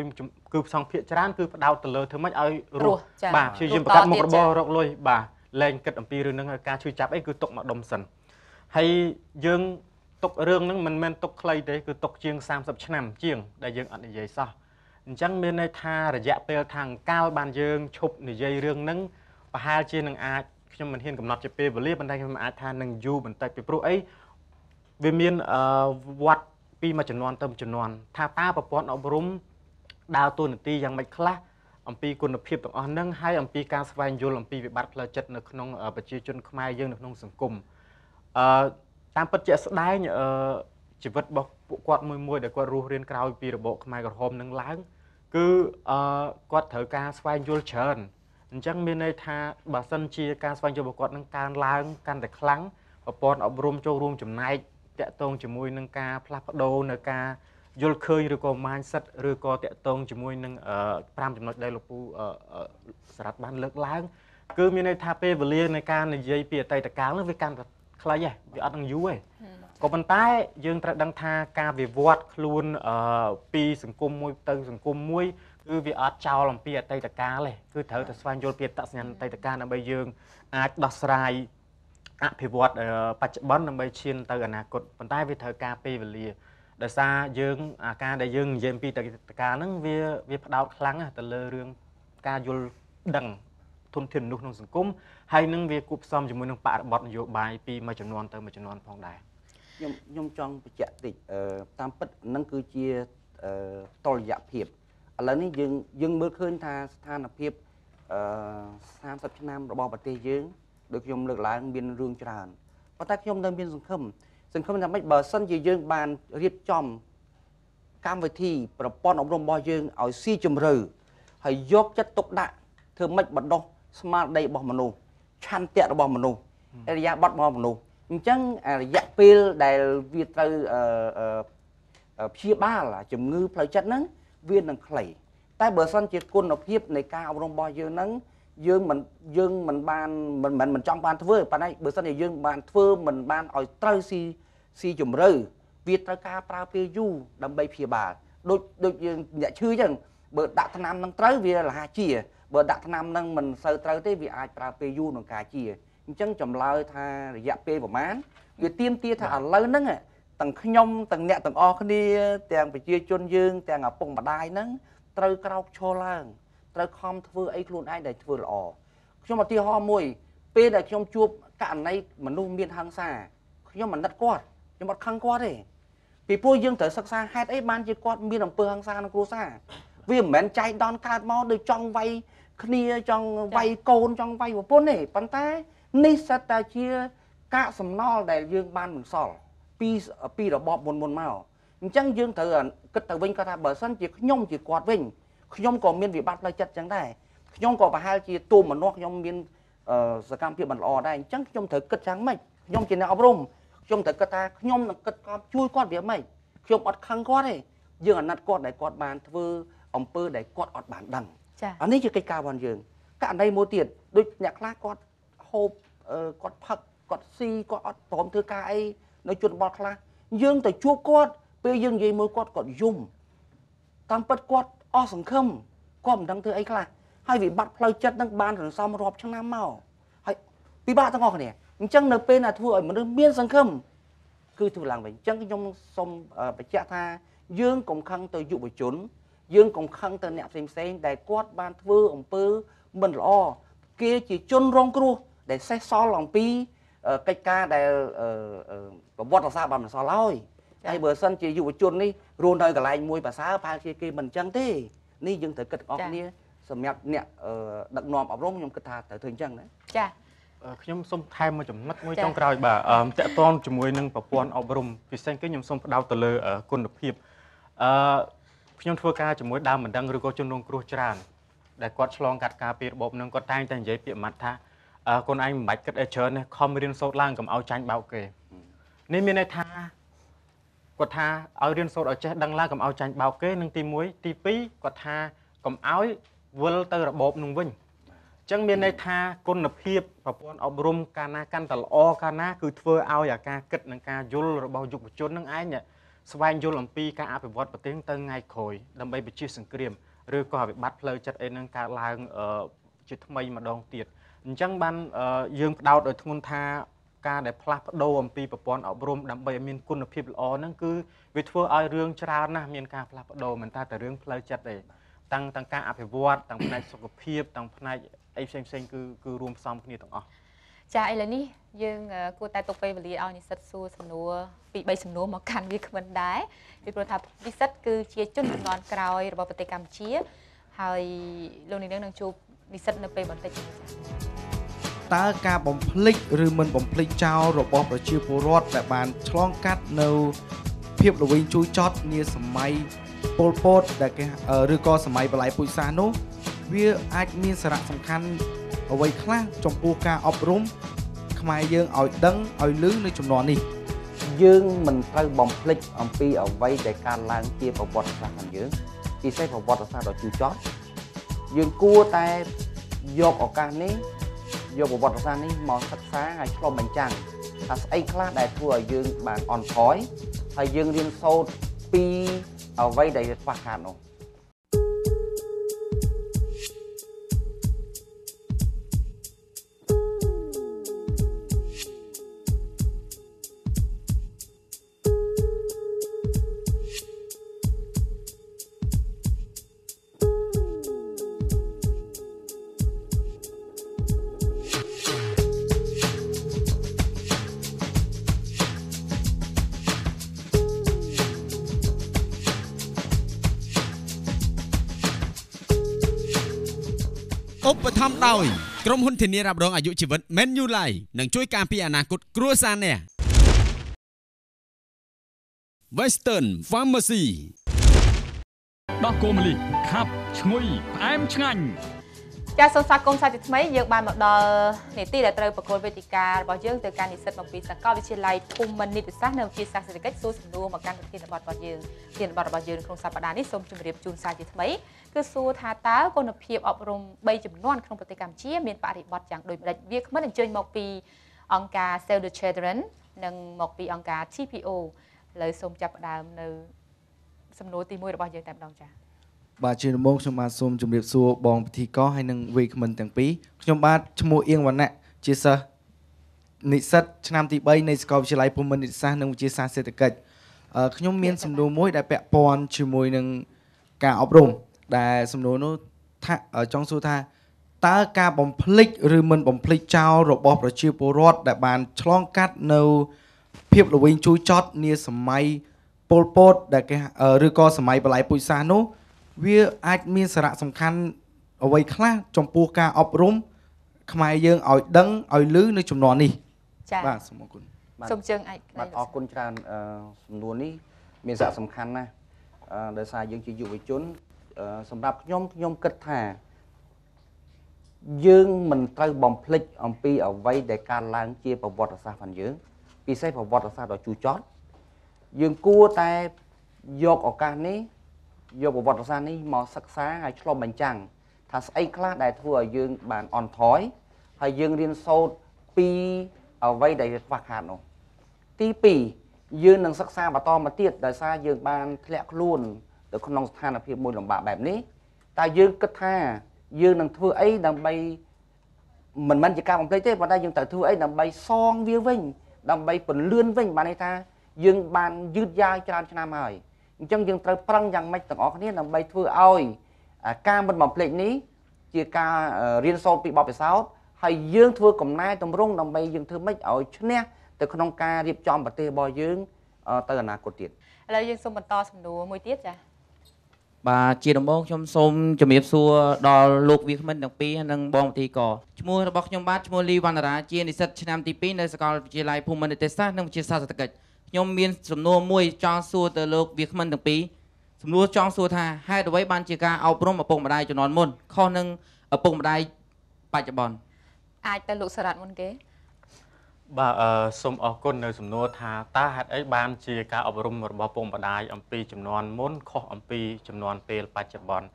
គឺសង្ឃភាគច្រើនគឺផ្ដោតទៅលើធ្វើម៉េចឲ្យរស់បាទព្យាយាមបង្កើតមុខរបររកលុយបាទលែងគិតអំពីរឿងហ្នឹងហើយការជួយចាប់អីគឺទុកមកដុំសិនហើយយើងទុករឿងហ្នឹងមិនមែនទុកខ្លីទេគឺទុកជាង30ឆ្នាំជាងដែលយើងអត់និយាយសោះអញ្ចឹងមានន័យថារយៈពេលខាងកាលបានយើងឈប់និយាយរឿងហ្នឹងប្រហែលជានឹងអាចខ្ញុំមិនហ៊ានកំណត់ជាពេលវេលាប៉ុន្តែខ្ញុំអាចថានឹងយូរបន្តិចពីព្រោះអីវាមានវត្តពីមួយចំនួនទៅមួយចំនួនថាតើប្រព័ន្ធអប់រំដើរតួនាទីយ៉ាងម៉េចខ្លះអំពីគុណភាពទាំងអស់ហ្នឹងហើយអំពីការស្វែងយល់អំពីវិបត្តិផ្លូវចិត្តនៅក្នុងប្រជាជនខ្មែរយើងនៅក្នុងសង្គមតាមពិតជាក់ស្ដែងជីវិតរបស់ពួកគាត់មួយៗដែលគាត់រស់រានក្រោយពីរបបខ្មែរក្រហមនឹងឡើងគឺគាត់ត្រូវការស្វែងយល់ច្រើន អញ្ចឹងមានន័យថាបើសិនជាការស្វែងយល់របស់គាត់នឹងកើនឡើងកាន់តែខ្លាំងប្រព័ន្ធអប់រំចូលរួមចំណែកតាក់ទងជាមួយនឹងការផ្លាស់ប្ដូរនៅការយល់ឃើញឬក៏ mindset ឬក៏តាក់ទងជាមួយនឹង5ចំណុចដែលលោកពូសារ៉ាត់បានលើកឡើងគឺមានន័យថាពេលវេលានៃការនិយាយពីអតីតកាលនោះវាកាន់តែខ្លីហ៎វាអត់នឹងយូរទេក៏ប៉ុន្តែយើងត្រូវដឹងថាការវិវត្តខ្លួនពីសង្គមមួយទៅសង្គមមួយគឺវាអត់ចោលអំពីអតីតកាលទេគឺត្រូវតែស្វែងយល់ពីអត្តសញ្ញាណអតីតកាលដើម្បីយើងអាចដោះស្រាយអភិវឌ្ឍបច្ចុប្បន្នដើម្បីឈានទៅអនាគតប៉ុន្តែវាត្រូវការពេលវេលាដោយសារយើងអាការដែលយើងនិយាយពីអតីតកាលហ្នឹងវាផ្ដោតខ្លាំងទៅលើរឿងការយល់ដឹងធនធានមនុស្សក្នុងសង្គមហើយនឹងវាគួបផ្សំជាមួយនឹងបរិបទនយោបាយពីមួយចំនួនទៅមួយចំនួនផងដែរខ្ញុំចង់បញ្ជាក់តិចតាមពិតហ្នឹងគឺជាតុល្យភាពឥឡូវនេះយើងមើលឃើញថាស្ថានភាព30ឆ្នាំរបស់ប្រទេសយើងដូចខ្ញុំលើកឡើងមានរឿងច្រើនប៉ុន្តែខ្ញុំនៅមានសង្ឃឹមថាម៉េចបើសិនជាយើងបានរៀបចំកម្មវិធីប្រព័ន្ធអប់រំរបស់យើងឲ្យស៊ីជម្រៅហើយយកចិត្តទុកដាក់ធ្វើម៉េចបណ្ដុះស្មារតីរបស់មនុស្សឆន្ទៈរបស់មនុស្សឥរិយាបថរបស់មនុស្សអញ្ចឹងរយៈពេលដែលវាត្រូវព្យាបាលជំងឺផ្លូវចិត្តហ្នឹងវានឹងខ្លីតែបើសិនជាគុណភាពនៃការអប់រំរបស់យើងហ្នឹងយើងមិនបានមិនចង់បានធ្វើប៉ុន្តែបើសិនជាយើងបានធ្វើមិនបានឲ្យត្រូវស៊ីជម្រៅវាត្រូវការប្រើពេលយូរដើម្បីព្យាបាលដូចយើងអ្នកឈឺអញ្ចឹងបើដាក់ថ្នាំនឹងត្រូវវាលះជាបើដាក់ថ្នាំនឹងមិនសូវត្រូវទេវាអាចប្រើពេលយូរក្នុងការជាអញ្ចឹងចម្លើយថារយៈពេលប្រហែលវាទាមទារថាឥឡូវហ្នឹងទាំងខ្ញុំទាំងអ្នកទាំងអស់គ្នាទាំងប្រជាជនយើងទាំងឪពុកម្ដាយហ្នឹងត្រូវក្រោកឈរឡើងត្រូវខំធ្វើអីខ្លួនឯងដែលធ្វើល្អខ្ញុំឧទាហរណ៍មួយពេលដែលខ្ញុំជួបករណីមនុស្សមានហិង្សាខ្ញុំមិនណិតគាត់ខ្ញុំអត់ខឹងគាត់ទេពីព្រោះយើងត្រូវសិក្សាហេតុអីបានជាគាត់មានអំពើហិង្សាក្នុងគ្រួសារវាមិនមែនចៃដន្យកើតមកដូចចង់វាយគ្នាចង់វាយកូនចង់វាយប្រពន្ធទេប៉ុន្តែនេះសិតតែជាកាកសំណល់ដែលយើងបានបន្សល់ពីរបបមុនមកអញ្ចឹងយើងត្រូវគិតទៅវិញគាត់ថាបើសិនជាខ្ញុំជាគាត់វិញខ្ញុំក៏មានវិបត្តិផ្លូវចិត្តចឹងដែរខ្ញុំក៏ប្រហែលជាទូមនុស្សខ្ញុំមានសកម្មភាពមិនល្អដែរអញ្ចឹងខ្ញុំត្រូវគិតយ៉ាងម៉េចខ្ញុំជាអ្នកអប់រំខ្ញុំត្រូវគិតថាខ្ញុំនឹងគិតកប់ជួយគាត់វាម៉េចខ្ញុំអត់ខឹងគាត់ទេយើងអាណិតគាត់ដែលគាត់បានធ្វើអំពើដែលគាត់អត់បានដឹងអានេះជាកិច្ចការរបស់យើងករណីមួយទៀតដូចអ្នកខ្លះគាត់ហូបគាត់ផឹកគាត់ស៊ីគាត់អត់ព្រមធ្វើការអីនៅជនបទខ្លះយើងទៅជួបគាត់ពេលយើងនិយាយមួយគាត់គាត់យំតាមពិតគាត់អស់សង្ឃឹមគាត់មិនដឹងធ្វើអីខ្លះហើយវិបត្តិផ្លូវចិត្តនឹងបានសន្សំរាប់ឆ្នាំមកហើយពិបាកទាំងអស់គ្នាអញ្ចឹងនៅពេលណាធ្វើឲ្យមនុស្សមានសង្ឃឹមគឺធ្វើឡើងវិញអញ្ចឹងខ្ញុំសូមបញ្ជាក់ថាយើងកុំខឹងទៅយុវជនយើងកុំខឹងទៅអ្នកផ្សេងៗដែលគាត់បានធ្វើអំពើមិនល្អគេជាជនរងគ្រោះដែលសេះសល់អំពីកិច្ចការដែលប្រវត្តិសាស្ត្របានបន្សល់ហើយហើយបើសិនជាយុវជននេះរស់នៅកន្លែងមួយភាសាប្រហែលជាគេមិនអញ្ចឹងទេនេះយើងត្រូវគិតអស់គ្នាសម្រាប់អ្នកដឹកនាំអប់រំខ្ញុំគិតថាត្រូវធ្វើអញ្ចឹងណាចាខ្ញុំសូមថែមមួយចំណុចមួយចុងក្រោយបាទតាក់ទងជាមួយនឹងប្រព័ន្ធអប់រំពិសេសគឺខ្ញុំសូមផ្ដោតទៅលើគុណភាពខ្ញុំធ្វើការជាមួយដើមបណ្ដឹងឬក៏ជនរងគ្រោះច្រើនដែលគាត់ឆ្លងកាត់ការពីរបបនឹងគាត់តែងតែនិយាយពាក្យម៉ាត់ថាកូនឯងមិនបាច់គិតអីច្រើនទេខំរៀនសូត្រឡើងកុំឲ្យចាញ់បោកគេនេះមានន័យថាគាត់ថាឲ្យរៀនសូត្រឲ្យចេះដឹងឡើងកុំឲ្យចាញ់បោកគេនឹងទី1ទី2គាត់ថាកុំឲ្យវិលទៅរបបនឹងវិញអញ្ចឹងមានន័យថាគុណភាពប្រព័ន្ធអប់រំកាលណាកាន់តែល្អកាលណាគឺធ្វើឲ្យអាការគិតនិងការយល់របស់យុវជននឹងឯងស្វែងយល់អំពីការអភិវឌ្ឍប្រទេសទៅថ្ងៃក្រោយដើម្បីបញ្ជាសង្គ្រាមឬក៏វិបត្តិផ្លូវចិត្តអីនឹងកើតឡើងជាថ្មីម្ដងទៀតអញ្ចឹងបានយើងផ្ដោតដោយធ្ងន់ថាការដែលផ្លាស់ប្ដូរអំពីប្រព័ន្ធអប់រំដើម្បីឲ្យមានគុណភាពល្អហ្នឹងគឺវាធ្វើឲ្យរឿងច្រើនណាស់មានការផ្លាស់ប្ដូរមិនតែតែរឿងផ្លូវចិត្តទេតាំងការអភិវឌ្ឍតាំងផ្នែកសុខភាពតាំងផ្នែកអីផ្សេងៗគឺរួមផ្សំគ្នាទាំងអស់ចាឥឡូវនេះយើងគួរតែទុកពេលវេលាឲ្យនិស្សិតសួរសំណួរពី3សំណួរមកកាន់វាគ្មិនដែរពីព្រោះថានិស្សិតគឺជាជនជំនាន់ក្រោយរបស់ប្រទេសកម្ពុជាហើយលោកនាងនឹងជួបនិស្សិតនៅពេលបន្តិចនេះចាតើការបំភ្លេចឬមិនបំភ្លេចចោលរបស់ប្រជាពលរដ្ឋដែលបានឆ្លងកាត់នៅភាពល្វីងជូរចត់នាសម័យប៉ុលពតដែលគេឬក៏សម័យបល័យពូជសាសន៍នោះ វាអាចមានសារៈសំខាន់អ្វីខ្លះចំពោះការអប់រំខ្មែរយើងឲ្យដឹងឲ្យឮនៅជំនាន់នេះយើងមិនត្រូវបំភ្លេចអំពីអ្វីដែលកើតឡើងជាប្រវត្តិសាស្ត្ររបស់យើងពិសេសប្រវត្តិសាស្ត្រដ៏ជូរចត់យើងគួរតែយកឱកាសនេះយកប្រវត្តិសាស្ត្រនេះមកសិក្សាហើយឆ្លុះបញ្ចាំងថាស្អីខ្លះដែលធ្វើឲ្យយើងបានអន់ថយហើយយើងរៀនសូត្រពីអ្វីដែលខ្វះខាតនោះឧបត្ថម្ភដោយក្រុមហ៊ុនធានារ៉ាប់រងអាយុជីវិត Manulife នឹងជួយការពារអនាគតគ្រួសារអ្នក Western Pharmacy ដោះគោម្លិះខាប់ឈ្ងុយផ្អែមឆ្ងាញ់ចាសសូមស្វាគមន៍សាជាថ្មីយើងបានមកដល់នីតិដែលត្រូវប្រគល់វេទិការបស់យើងទៅកាន់និស្សិតមកពីសាកលវិទ្យាល័យភូមិន្ទនីតិសាស្ត្រនិងវិទ្យាសាស្ត្រសេដ្ឋកិច្ចសួរសំណួរមកកាន់ប្រធានបទរបស់យើងប្រធានបទរបស់យើងក្នុងសប្តាហ៍នេះសូមជម្រាបជូនសាជាថ្មីគឺសួរថាតើគុណភាពអប់រំ3ចំនួនក្នុងប្រទេសកម្ពុជាមានបរិបទយ៉ាងដូចម្តេចវាគ្មិនអញ្ជើញមកពីអង្គការ Save the Children និងមកពីអង្គការ TPO ឥឡូវសូមចាប់ផ្ដើមនៅសំណួរទី1របស់យើងតែម្ដងចា៎បាទជាដំបូងខ្ញុំបាទសូមជម្រាបសួរបងពិធីករហើយនិងវាគ្មិនទាំងពីរខ្ញុំបាទឈ្មោះអៀងវណ្ណៈជាសិស្សនិស្សិតឆ្នាំទី3នៃសាកលវិទ្យាល័យភូមិន្ទនីតិសាស្ត្រនិងវិទ្យាសាស្ត្រសេដ្ឋកិច្ចខ្ញុំមានសំណួរមួយដែលពាក់ព័ន្ធជាមួយនឹងការអប់រំដែលសំណួរនោះថាចង់សួរថាតើការបំភ្លេចឬមិនបំភ្លេចចោលរបស់ប្រជាពលរដ្ឋដែលបានឆ្លងកាត់នៅភាពល្វីងជូរចត់នាសម័យប៉ុលពតដែលគេឬក៏សម័យបល័យពូជសាសន៍នោះវាអាចមានសារៈសំខាន់អ្វីខ្លះចំពោះការអប់រំខ្មែរយើងឲ្យដឹងឲ្យឮនៅជំនាន់នេះបាទសូមអរគុណសូមជើងឯកបាទអរគុណច្រើនសំណួរនេះមានសារៈសំខាន់ណាស់ដោយសារយើងជាយុវជនសម្រាប់ខ្ញុំខ្ញុំគិតថាយើងមិនត្រូវបំភ្លេចអំពីអ្វីដែលកើតឡើងជាប្រវត្តិសាស្ត្ររបស់យើងពិសេសប្រវត្តិសាស្ត្រដ៏ជូរចត់យើងគួរតែយកឱកាសនេះយកប្រវត្តិសាស្ត្រនេះមកសិក្សាហើយឆ្លុះបញ្ចាំងថាស្អីខ្លះដែលធ្វើឲ្យយើងបានអន់ថយហើយយើងរៀនសូត្រពីអ្វីដែលខ្វះខាតនោះទី2យើងនឹងសិក្សាបន្តមកទៀតដោយសារយើងបានធ្លាក់ខ្លួនទៅក្នុងស្ថានភាពមួយលំបាកបែបនេះតើយើងគិតថាយើងនឹងធ្វើអីដើម្បីមិនមែនជាការបំភ្លេចទេប៉ុន្តែយើងត្រូវធ្វើអីដើម្បីសងវាវិញដើម្បីពន្លឿនវិញបានន័យថាយើងបានយឺតយ៉ាវច្រើនឆ្នាំហើយអញ្ចឹងយើងត្រូវប្រឹងយ៉ាងម៉េចទាំងអស់គ្នាដើម្បីធ្វើឲ្យការមិនបំភ្លេចនេះជាការរៀនសូត្រពីបទពិសោធន៍ហើយយើងធ្វើកំណែទម្រង់ដើម្បីយើងធ្វើម៉េចឲ្យឈ្នះទៅក្នុងការរៀបចំប្រទេសរបស់យើងទៅអនាគតទៀតឥឡូវយើងសូមបន្តសំណួរមួយទៀតចា៎បាទជាដំបូងខ្ញុំសូមជំរាបសួរដល់លោកវាគ្មិនទាំងពីរនិងបងពិធីករឈ្មោះរបស់ខ្ញុំបាទឈ្មោះលីវណ្ណរាជានិស្សិតឆ្នាំទី2នៅសាកលវិទ្យាល័យភូមិន្ទនីតិសាស្ត្រនិងវិទ្យាសាស្ត្រសេដ្ឋកិច្ចខ្ញុំមានសំណួរមួយចង់សួរទៅលោកវាគ្មិនទាំងពីរសំណួរចង់សួរថាហេតុអ្វីបានជាការអប់រំឪពុកម្ដាយជំនាន់មុនខុសនឹងឪពុកម្ដាយបច្ចុប្បន្នអាចទៅលោកសារ៉ាត់មុនគេបាទសូមអរគុណនៅសំណួរថាតើហេតុអីបានជាការអប់រំរបស់ពុកម្ដាយអំពីជំនាន់មុនខុសអំពីជំនាន់ពេលបច្ចុប្បន្ន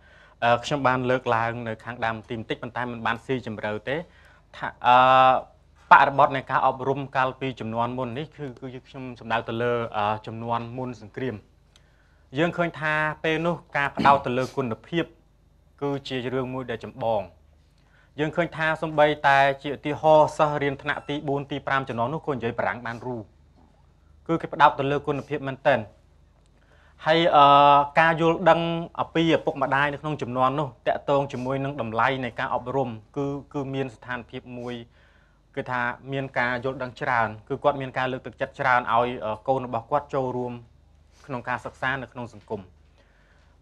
ខ្ញុំបានលើកឡើងនៅខាងដើមទីបន្តិចប៉ុន្តែមិនបានស៊ីជម្រៅទេថាបរិបទនៃការអប់រំកាលពីជំនាន់មុននេះគឺខ្ញុំសំដៅទៅលើជំនាន់មុនសង្គ្រាមយើងឃើញថាពេលនោះការផ្ដោតទៅលើគុណភាពគឺជារឿងមួយដែលចម្បងយើងឃើញថាសំបីតែជាឧទាហរណ៍សិស្សរៀនថ្នាក់ទី4ទី5ជំនាន់នោះក៏និយាយបារាំងបានរូគឺគេផ្ដោតទៅលើគុណភាពមែនទែនហើយការយល់ដឹងអំពីឪពុកម្ដាយនៅក្នុងជំនាន់នោះតាក់ទងជាមួយនឹងតម្លៃនៃការអប់រំគឺមានស្ថានភាពមួយគឺថាមានការយល់ដឹងច្រើនគឺគាត់មានការលើកទឹកចិត្តច្រើនឲ្យកូនរបស់គាត់ចូលរួមក្នុងការសិក្សានៅក្នុងសង្គម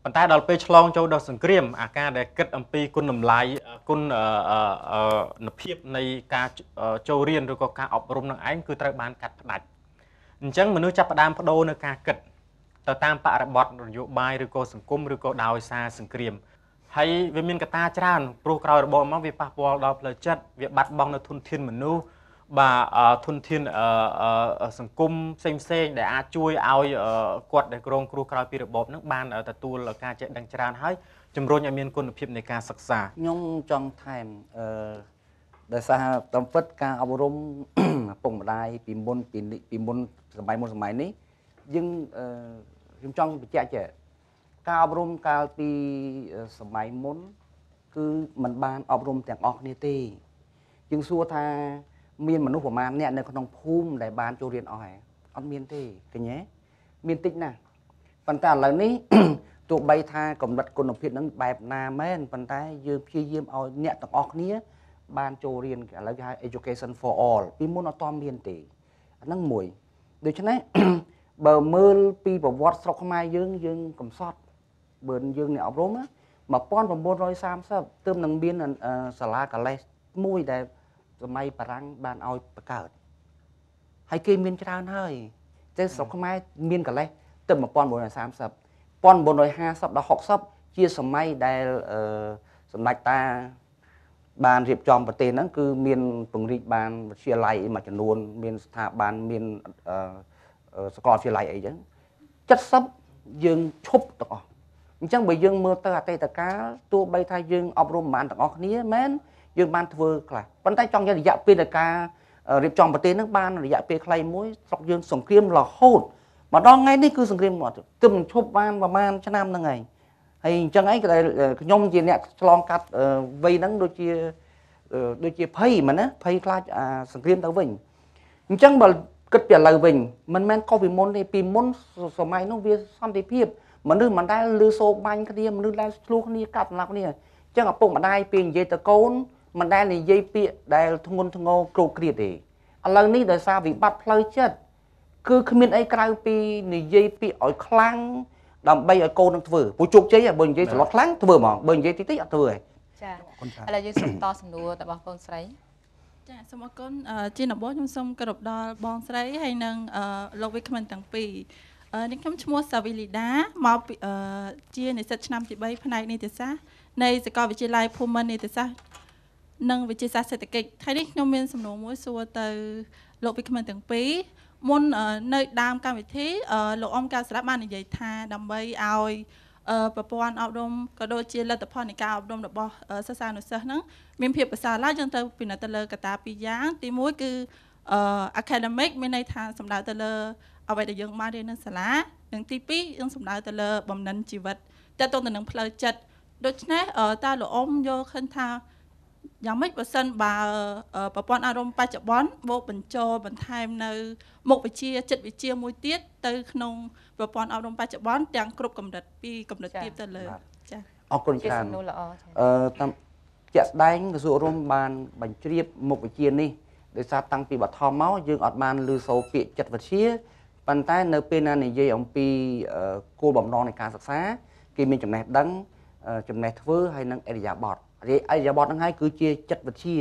ប៉ុន្តែដល់ពេលឆ្លងចូលដល់សង្គ្រាមអាការដែលគិតអំពីគុណតម្លៃគុណភាពនៃការចូលរៀនឬក៏ការអប់រំនឹងឯងគឺត្រូវបានកាត់ផ្ដាច់អញ្ចឹងមនុស្សចាប់ផ្ដើមបដូរនៅការគិតទៅតាមបរិបទនយោបាយឬក៏សង្គមឬក៏ដោយសារសង្គ្រាម ហើយវាមានកត្តាច្រើនព្រោះក្រោយរបបមកវាប៉ះពាល់ដល់ផ្លូវចិត្តវាបាត់បង់នៅធនធានមនុស្សបាទធនធានសង្គមផ្សេងផ្សេងដែលអាចជួយឲ្យគាត់ដែលគ្រងគ្រោះក្រោយពីរបបហ្នឹងបានទទួលការចេះដឹងច្រើនហើយជំរុញឲ្យមានគុណភាពនៃការសិក្សាខ្ញុំចង់ថែមដោយសារតាមពិតការអប់រំឪពុកម្ដាយពីមុនពីមុនសម័យមុនសម័យនេះយើងខ្ញុំចង់បញ្ជាក់ចេះការអប់រំកាលពីសម័យមុនគឺมันបានអប់រំទាំងអស់គ្នាទេយើងសួរថាមានមនុស្សប្រមាណអ្នកនៅក្នុងភូមិដែលបានចូលរៀនអស់ហ៎អត់មានទេឃើញទេមានតិចណាស់ប៉ុន្តែឥឡូវនេះទោះបីថាកម្រិតគុណភាពនឹងបែបណាមែនប៉ុន្តែយើងព្យាយាមឲ្យអ្នកទាំងអស់គ្នាបានចូលរៀនឥឡូវគេហៅ education for all ពីមុនអត់ទាន់មានទេអាហ្នឹងមួយដូច្នេះបើមើលពីប្រវត្តិស្រុកខ្មែរយើងយើងកំសត់បើយើងអ្នកអប់រំ1930ទើបនឹងមានសាលាកលេសមួយដែលសម័យបារាំងបានឲ្យបង្កើតហើយគេមានច្រើនហើយតែស្រុកខ្មែរមានកលេសទើប1930 1950ដល់60ជាសម័យដែលសម្ដេចតាបានរៀបចំប្រទេសហ្នឹងគឺមានពង្រីកបានវិទ្យាល័យមួយចំនួនមានស្ថាប័នមានសាកលវិទ្យាល័យអីចឹង70យើងឈប់ទាំងអស់អញ្ចឹងបើយើងមើលទៅអតីតកាលទោះបីថាយើងអប់រំបានទាំងអស់គ្នាមែនយើងបានធ្វើខ្លះប៉ុន្តែចង់និយាយរយៈពេលនៃការរៀបចំប្រទេសហ្នឹងបានរយៈពេលខ្លីមួយស្រុកយើងសង្គ្រាមរហូតមកដល់ថ្ងៃនេះគឺសង្គ្រាមមកទើបឈប់បានប្រហែលឆ្នាំហ្នឹងឯងហើយអញ្ចឹងឯងខ្ញុំជាអ្នកឆ្លងកាត់វ័យហ្នឹងដូចជាភ័យមែនណាភ័យខ្លាចអាសង្គ្រាមទៅវិញអញ្ចឹងបើគិតពីឥឡូវវិញមិនមែនខុសពីមុនទេពីមុនសម័យនោះវាសន្តិភាពមនុស្សមិនដែលលឺសូរបាញ់គ្នាមនុស្សដែលឆ្លោះគ្នាកាប់សម្លាប់គ្នាអញ្ចឹងឪពុកម្ដាយពេលនិយាយទៅកូនមិនដែលនិយាយពាក្យដែលធ្ងន់ធ្ងរគ្រោតគ្រាតទេឥឡូវនេះដោយសារវិបត្តិផ្លូវចិត្តគឺគ្មានអីក្រៅពីនិយាយពាក្យឲ្យខ្លាំងដើម្បីឲ្យកូននឹងធ្វើព្រោះជោគជ័យបើនិយាយសន្លត់ខ្លាំងធ្វើហ្មងបើនិយាយតិចតិចអត់ធ្វើទេចាឥឡូវយើងសូមតសំណួររបស់បងស្រីចាសូមអរគុណជាដំបូងខ្ញុំសូមគោរពដល់បងស្រីហើយនិងលោកវិក្កាមទាំងពីរនេះខ្ញុំឈ្មោះសាវីលីដាមកជានិស្សិតឆ្នាំទី3ផ្នែកនីតិសាស្ត្រនៃសាកលវិទ្យាល័យភូមិន្ទនីតិសាស្ត្រនិងវិទ្យាសាស្ត្រសេដ្ឋកិច្ចថ្ងៃនេះខ្ញុំមានសំណួរមួយសួរទៅលោកវិក្កាមទាំងពីរមុននៅដើមកម្មវិធីលោកអ៊ំកៅស្រាប់បាននិយាយថាដើម្បីឲ្យប្រព័ន្ធអប់រំក៏ដូចជាលទ្ធផលនៃការអប់រំរបស់សិស្សានុសិស្សហ្នឹងមានភាពប្រសើរឡើងយើងត្រូវពិនិត្យទៅលើកត្តាពីរយ៉ាងទី1គឺ academic មានន័យថាសំដៅទៅលើអ្វីដែលយើងបានរៀននៅសាលានិងទី2យើងសំដៅទៅលើបំណិនជីវិតទាក់ទងទៅនឹងផ្លូវចិត្តដូច្នេះតើលោកអ៊ំយល់ឃើញថាយ៉ាងម៉េចបើសិនបើប្រព័ន្ធអប់រំបច្ចុប្បន្នបូកបញ្ចូលបន្ថែមនៅមុខវិជ្ជាចិត្តវិទ្យាមួយទៀតទៅក្នុងប្រព័ន្ធអប់រំបច្ចុប្បន្នទាំងគ្រប់កម្រិតពីកម្រិតទាបទៅលើចាអរគុណច្រើនតាមជាក់ស្ដែងក្រសួងអប់រំបានបញ្ជ្រាបមុខវិជ្ជានេះដោយសារតាំងពីបឋមមកយើងអត់បានឮសូរពាក្យចិត្តវិទ្យាប៉ុន្តែនៅពេលណានិយាយអំពីគោលបំណងនៃការសិក្សាគេមានចំណេះដឹងចំណេះធ្វើហើយនិងឥរិយាបថឥរិយាបថហ្នឹងហើយគឺជាចិត្តវិទ្យា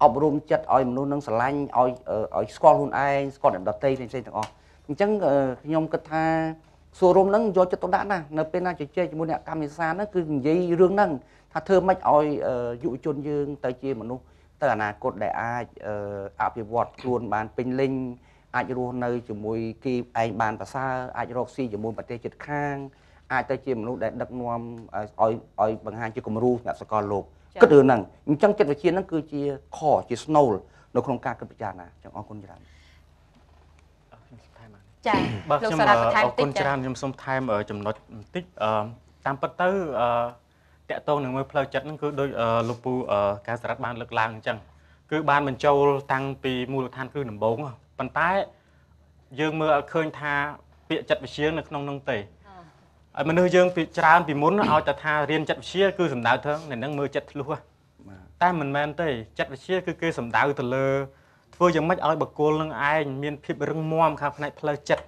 អប់រំចិត្តឲ្យមនុស្សនឹងស្រឡាញ់ឲ្យស្គាល់ខ្លួនឯងស្គាល់អ្នកដទៃផ្សេងៗទាំងអស់អញ្ចឹងខ្ញុំគិតថាសួររួមហ្នឹងយកចិត្តទុកដាក់ណាស់នៅពេលណាជជែកជាមួយអ្នកកម្មវិសាហ្នឹងគឺនិយាយរឿងហ្នឹងថាធ្វើម៉េចឲ្យយុវជនយើងទៅជាមនុស្សទៅអនាគតដែលអាចអភិវឌ្ឍខ្លួនបានពេញលេញអាចរស់នៅជាមួយគេឯងបានប្រសើរអាចរកស៊ីជាមួយប្រទេសជិតខាងអាចទៅជាមនុស្សដែលដឹកនាំឲ្យបង្ហាញជាគំរូសម្រាប់សកលលោកគិតរឿងហ្នឹងអញ្ចឹងចិត្តវិទ្យាហ្នឹងគឺជាខជាស្នូលនៅក្នុងការគិតពិចារណាចឹងអរគុណច្រើនចាបាទខ្ញុំអរគុណច្រើនខ្ញុំសូមថែមចំណុចបន្តិចតាមពិតទៅតាក់ទងនឹងមួយផ្លូវចិត្តហ្នឹងគឺដូចលោកពូកែសរិទ្ធបានលើកឡើងអញ្ចឹងគឺបានបញ្ចូលតាំងពីមូលដ្ឋានគ្រឹះដំបូងប៉ុន្តែយើងមើលអត់ឃើញថាពាក្យចិត្តវិទ្យានៅក្នុងនោះទេឲ្យមនុស្សយើងពីច្រើនពីមុនឲ្យតែថារៀនចិត្តវិទ្យាគឺសំដៅទៅនៅនឹងមើលចិត្តធ្លុះតែមិនមែនទេចិត្តវិទ្យាគឺគេសំដៅទៅលើធ្វើយ៉ាងម៉េចឲ្យបុគ្គលនឹងឯងមានភាពរឹងមាំខាងផ្នែកផ្លូវចិត្ត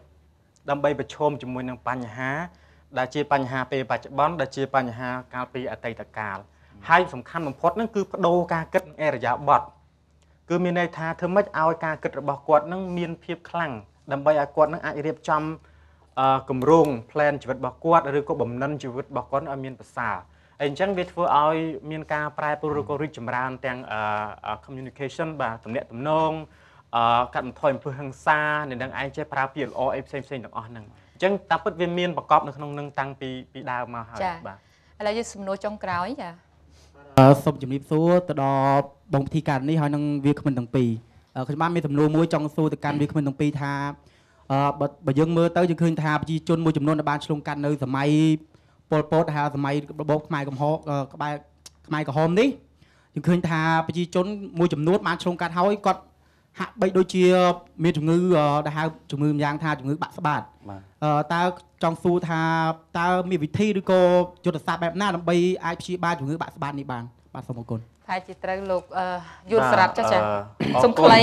ដើម្បីប្រឈមជាមួយនឹងបញ្ហាដែលជាបញ្ហាពេលបច្ចុប្បន្នដែលជាបញ្ហាកាលពីអតីតកាលហើយសំខាន់បំផុតហ្នឹងគឺបដូរការគិតអរិយាបថគឺមានន័យថាធ្វើម៉េចឲ្យការគិតរបស់គាត់នឹងមានភាពខ្លាំងដើម្បីឲ្យគាត់នឹងអាចរៀបចំគម្រោង plan ជីវិតរបស់គាត់ឬក៏បំណិនជីវិតរបស់គាត់ឲ្យមានប្រសើរ ហើយអញ្ចឹងវាធ្វើឲ្យមានការប្រែប្រួលឬក៏រីកចម្រើនទាំង communication បាទទំនាក់ទំនងកាត់បន្ថយអំពើហិង្សានៅនឹងឯងចេះប្រើពាក្យល្អអីផ្សេងផ្សេងទាំងអស់ហ្នឹងអញ្ចឹងតាមពិតវាមានប្រកបនៅក្នុងនឹងតាំងពីដើមមកហើយបាទឥឡូវយើងសំណួរចុងក្រោយចាសូមជម្រាបសួរទៅដល់បងពិធីការនេះហើយនឹងវាគ្មិនទាំងពីរខ្ញុំបានមានសំណួរមួយចង់សួរទៅកាន់វាគ្មិនទាំងពីរថាបើយើងមើលទៅយើងឃើញថាប្រជាជនមួយចំនួនដែលបានឆ្លងកាត់នៅសម័យប៉ុលពតហើយសម័យរបបខ្មែរកំហក្បែរខ្មែរក្រហមនេះយើងឃើញថាប្រជាជនមួយចំនួនបានឆ្លងកាត់ហើយគាត់ហាក់បីដូចជាមានជំងឺដែលហៅជំងឺម្យ៉ាងថាជំងឺបាក់ស្បាតតើចង់សួរថាតើមានវិធីឬក៏យុទ្ធសាស្ត្របែបណាដើម្បីអាចព្យាបាលជំងឺបាក់ស្បាតនេះបានបាទសូមអរគុណតែជាត្រូវលោកយល់ស្រាប់ចាចាសូមខ្លី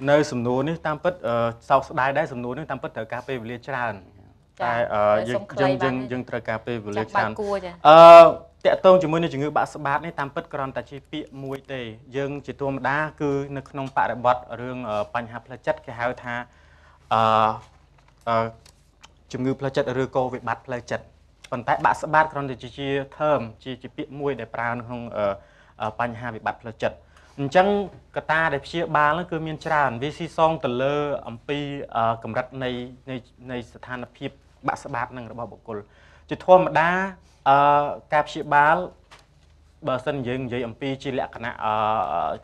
នៅសំណួរនេះតាមពិតសោកស្ដាយដែរសំណួរនេះតាមពិតត្រូវការពេលវេលាច្រើនតែយើងត្រូវការពេលវេលាច្រើនតាក់ទងជាមួយនឹងជំងឺបាក់ស្បាតនេះតាមពិតគ្រាន់តែជាពាក្យមួយទេយើងជាធម្មតាគឺនៅក្នុងបរិបទរឿងបញ្ហាផ្លូវចិត្តគេហៅថាជំងឺផ្លូវចិត្តឬក៏វិបត្តិផ្លូវចិត្តប៉ុន្តែបាក់ស្បាតគ្រាន់តែជា term ជាពាក្យមួយដែលប្រើនៅក្នុងបញ្ហាវិបត្តិផ្លូវចិត្តអញ្ចឹងកត្តាដែលព្យាបាលនោះគឺមានច្រើនវាស៊ីសងទៅលើអំពីកម្រិតនៃស្ថានភាពបាក់ស្បាតនឹងរបស់បុគ្គលជាធម្មតាការព្យាបាលបើសិនយើងនិយាយអំពីជាលក្ខណៈ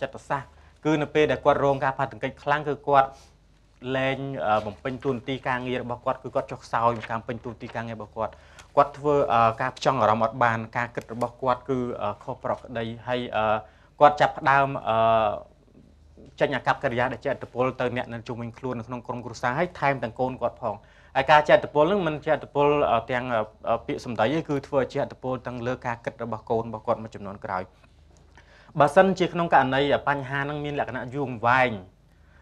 ចិត្តសាស្ត្រគឺនៅពេលដែលគាត់រងការប៉ះទង្គិចខ្លាំងគឺគាត់លែងបំពេញតួនាទីការងាររបស់គាត់គឺគាត់ចុះខ្សោយការបំពេញតួនាទីការងាររបស់គាត់គាត់ធ្វើការផ្ចង់អារម្មណ៍អត់បានការគិតរបស់គាត់គឺខុសប្រក្រតីហើយគាត់ចាប់ផ្ដើមចេញអាកប្បកិរិយាដែលជះឥទ្ធិពលទៅអ្នកនៅជុំវិញខ្លួននៅក្នុងក្រុមគ្រួសារហើយថែមទាំងកូនគាត់ផងហើយការជះឥទ្ធិពលហ្នឹងមិនជះឥទ្ធិពលទាំងពាក្យសម្ដីទេគឺធ្វើឲ្យជះឥទ្ធិពលទាំងលើការគិតរបស់កូនរបស់គាត់មួយចំនួនក្រោយបើសិនជាក្នុងករណីបញ្ហាហ្នឹងមានលក្ខណៈយូរអង្វែង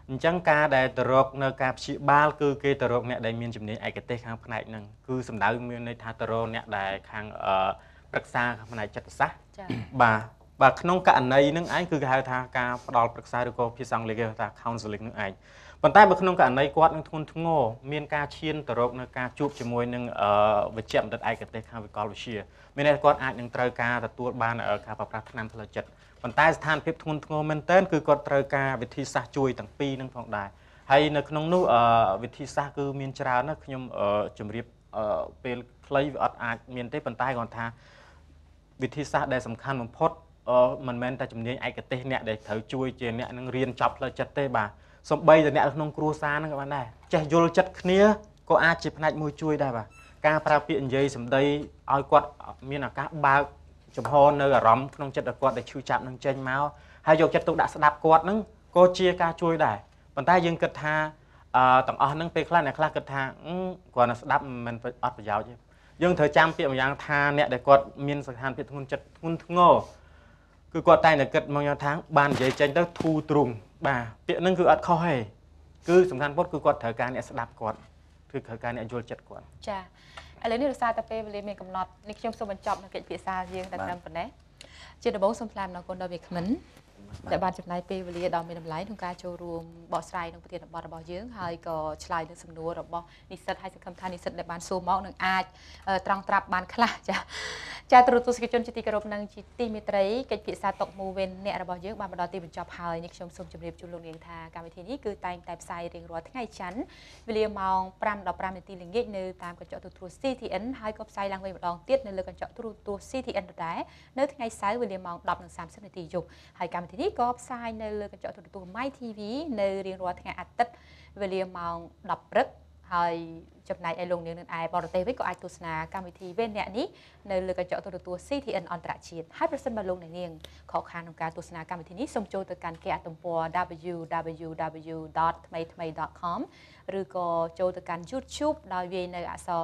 អញ្ចឹងការដែលទៅរកនៅការព្យាបាលគឺគេទៅរកអ្នកដែលមានជំនាញឯកទេសខាងផ្នែកហ្នឹងគឺសំដៅមានន័យថាទៅរកអ្នកដែលខាងប្រឹក្សាផ្នែកចិត្តសាស្ត្របាទក្នុងករណីហ្នឹងឯងគឺគេហៅថាការផ្ដល់ប្រឹក្សាឬក៏ភាសាអង់គ្លេសគេហៅថា counseling ហ្នឹងឯងប៉ុន្តែបើក្នុងករណីគាត់នឹងធ្ងន់ធ្ងរមានការឈានទៅរកនៅការជួបជាមួយនឹងវិជ្ជបណ្ឌិតឯកទេសខាងវិកលវិទ្យាមានន័យថាគាត់អាចនឹងត្រូវការទទួលបានការប្រើប្រាស់ថ្នាំផ្លូវចិត្តប៉ុន្តែស្ថានភាពធ្ងន់ធ្ងរមែនទែនគឺគាត់ត្រូវការវិធីសាស្ត្រជួយទាំងពីរនឹងផងដែរហើយនៅក្នុងនោះវិធីសាស្ត្រគឺមានច្រើនណាស់ខ្ញុំជម្រាបពេលខ្លីវាអត់អាចមានទេប៉ុន្តែគាត់ថាវិធីសាស្ត្រដែលសំខាន់បំផុតមិនមែនតែជំនាញឯកទេសអ្នកដែលត្រូវជួយជាអ្នកនឹងរៀនចប់ផ្លូវចិត្តទេបាទសំបីតែអ្នកក្នុងគ្រួសារហ្នឹងក៏បានដែរចេះយល់ចិត្តគ្នាក៏អាចជាផ្នែកមួយជួយដែរបាទការប្រើពាក្យនិយាយសម្ដីឲ្យគាត់មានឱកាសបើកចំហនៅអារម្មណ៍ក្នុងចិត្តរបស់គាត់ដែលឈឺចាប់នឹងចេញមកហើយយកចិត្តទុកដាក់ស្ដាប់គាត់ហ្នឹងក៏ជាការជួយដែរប៉ុន្តែយើងគិតថាទាំងអស់ហ្នឹងពេលខ្លះអ្នកខ្លះគិតថាគាត់នឹងស្ដាប់មិនអត់ប្រយោជន៍ទេយើងត្រូវចាំពាក្យម្យ៉ាងថាអ្នកដែលគាត់មានស្ថានភាពធ្ងន់ចិត្តធ្ងន់ធ្ងរគឺគាត់តែងតែគិតមកយ៉ាងថាបាននិយាយចេញទៅធូរទ្រង់បាទពាក្យហ្នឹងគឺអត់ខុសទេគឺសំខាន់បំផុតគឺគាត់ត្រូវការអ្នកស្ដាប់គាត់គឺត្រូវការអ្នកយល់ចិត្តគាត់ចាឥឡូវនេះរសារតែពេលវេលាមានកំណត់នេះខ្ញុំសូមបញ្ចប់នៅកិច្ចពិភាក្សាយើងតែត្រឹមប៉ុណ្ណេះជាដំបូងសូមថ្លែងអំណរគុណដល់វាគ្មិនដែលបានចំណាយពេលវេលាដ៏មានតម្លៃក្នុងការចូលរួមបកស្រាយក្នុងប្រធានបទរបស់យើងហើយក៏ឆ្លើយនឹងសំណួររបស់និស្សិតហើយសង្ឃឹមថានិស្សិតដែលបានសួរមកនឹងអាចត្រង់ត្រាប់បានខ្លះចាចាទូរទស្សនិកជនជាទីគោរពនិងជាទីមេត្រីកិច្ចពិភាក្សាតុមូលវេនអ្នករបស់យើងបានមកដល់ទីបញ្ចប់ហើយនេះខ្ញុំសូមជម្រាបជូនលោកនាងថាកម្មវិធីនេះគឺតែងតែផ្សាយរៀងរាល់ថ្ងៃច័ន្ទវេលាម៉ោង 5:15 នាទីល្ងាចនៅតាមកញ្ចក់ទូរទស្សន៍ CTN ហើយក៏ផ្សាយឡើងវិញម្ដងទៀតនៅលើកញ្ចក់ទូរទស្សន៍ CTN ដដែលនៅថ្ងៃសៅរ៍វេលាម៉ោង 10:30 នាទីយប់ហើយកម្មវិធីនេះក៏ផ្សាយនៅលើកញ្ចក់ទូរទស្សន៍ My TV នៅរៀងរាល់ថ្ងៃអាទិត្យវេលាម៉ោង 10 ព្រឹកហើយចំណែកឯលោកនាងនឹងឯបរទេសវិញក៏អាចទស្សនាកម្មវិធីវេនអ្នកនេះនៅលើកញ្ចក់ទូរទស្សន៍ CTN អន្តរជាតិហើយប្រសិនបើលោកនាងខកខានក្នុងការទស្សនាកម្មវិធីនេះសូមចូលទៅកាន់គេហទំព័រ www.thmaithmai.com ឬក៏ចូលទៅកាន់ YouTube ដោយវាយនៅអក្សរ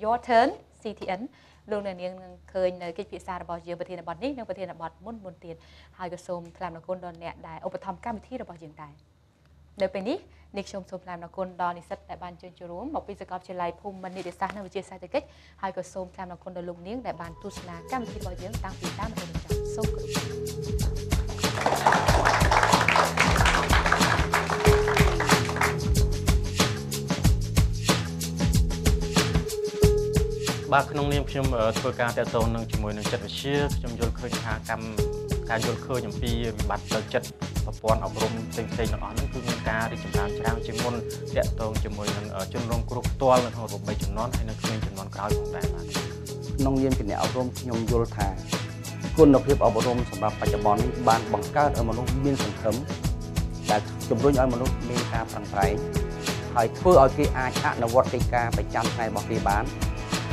Your Turn CTN លោកអ្នកនាងនឹងឃើញនៅកិច្ចពិភាក្សារបស់យើងប្រធានបទនេះនិងប្រធានបទមុនទៀតហើយក៏សូមថ្លែងអំណរគុណដល់អ្នកដែលឧបត្ថម្ភកម្មវិធីរបស់យើងដែរនៅពេលនេះនេះខ្ញុំសូមថ្លែងអំណរគុណដល់និស្សិតដែលបានចូលរួមមកពីសាកលវិទ្យាល័យភូមិន្ទនីតិសាស្ត្រនិងវិទ្យាសេដ្ឋកិច្ចហើយក៏សូមថ្លែងអំណរគុណដល់លោកនាងដែលបានទស្សនាកម្មវិធីរបស់យើងតាំងពីដើមរហូតដល់ចប់សូមគោរព បាទក្នុងនាមខ្ញុំធ្វើការតាក់ទងនឹងជាមួយនឹងចិត្តវិទ្យាខ្ញុំយល់ឃើញថាកម្មការយល់ឃើញអំពីវិបត្តិផ្លូវចិត្តប្រព័ន្ធអប់រំផ្សេងៗទាំងអស់ហ្នឹងគឺមានការរីកចម្រើនច្រើនជាងមុនតាក់ទងជាមួយនឹងជនរងគ្រោះផ្ទាល់នៅក្នុងរបបចំនួនហើយនៅក្មេងចំនួនក្រោយផងដែរបាទក្នុងនាមជាអ្នកអប់រំខ្ញុំយល់ថាគុណភាពអប់រំសម្រាប់បច្ចុប្បន្ននេះបានបង្កើតឲ្យមនុស្សមានសង្ឃឹមដែលជំរុញឲ្យមនុស្សមានការប្រឹងប្រែងហើយធ្វើឲ្យគេអាចអនុវត្តកិច្ចការប្រចាំថ្ងៃរបស់គេបាន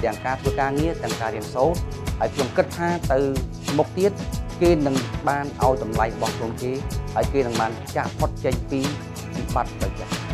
ទាំងការធ្វើការងារទាំងការរៀនសូត្រហើយខ្ញុំគិតថាទៅមុខទៀតគេនឹងបានឲ្យតម្លៃរបស់ខ្លួនគេហើយគេនឹងបានចាក់ផុតចេញពីវិបត្តិផ្លូវចិត្ត។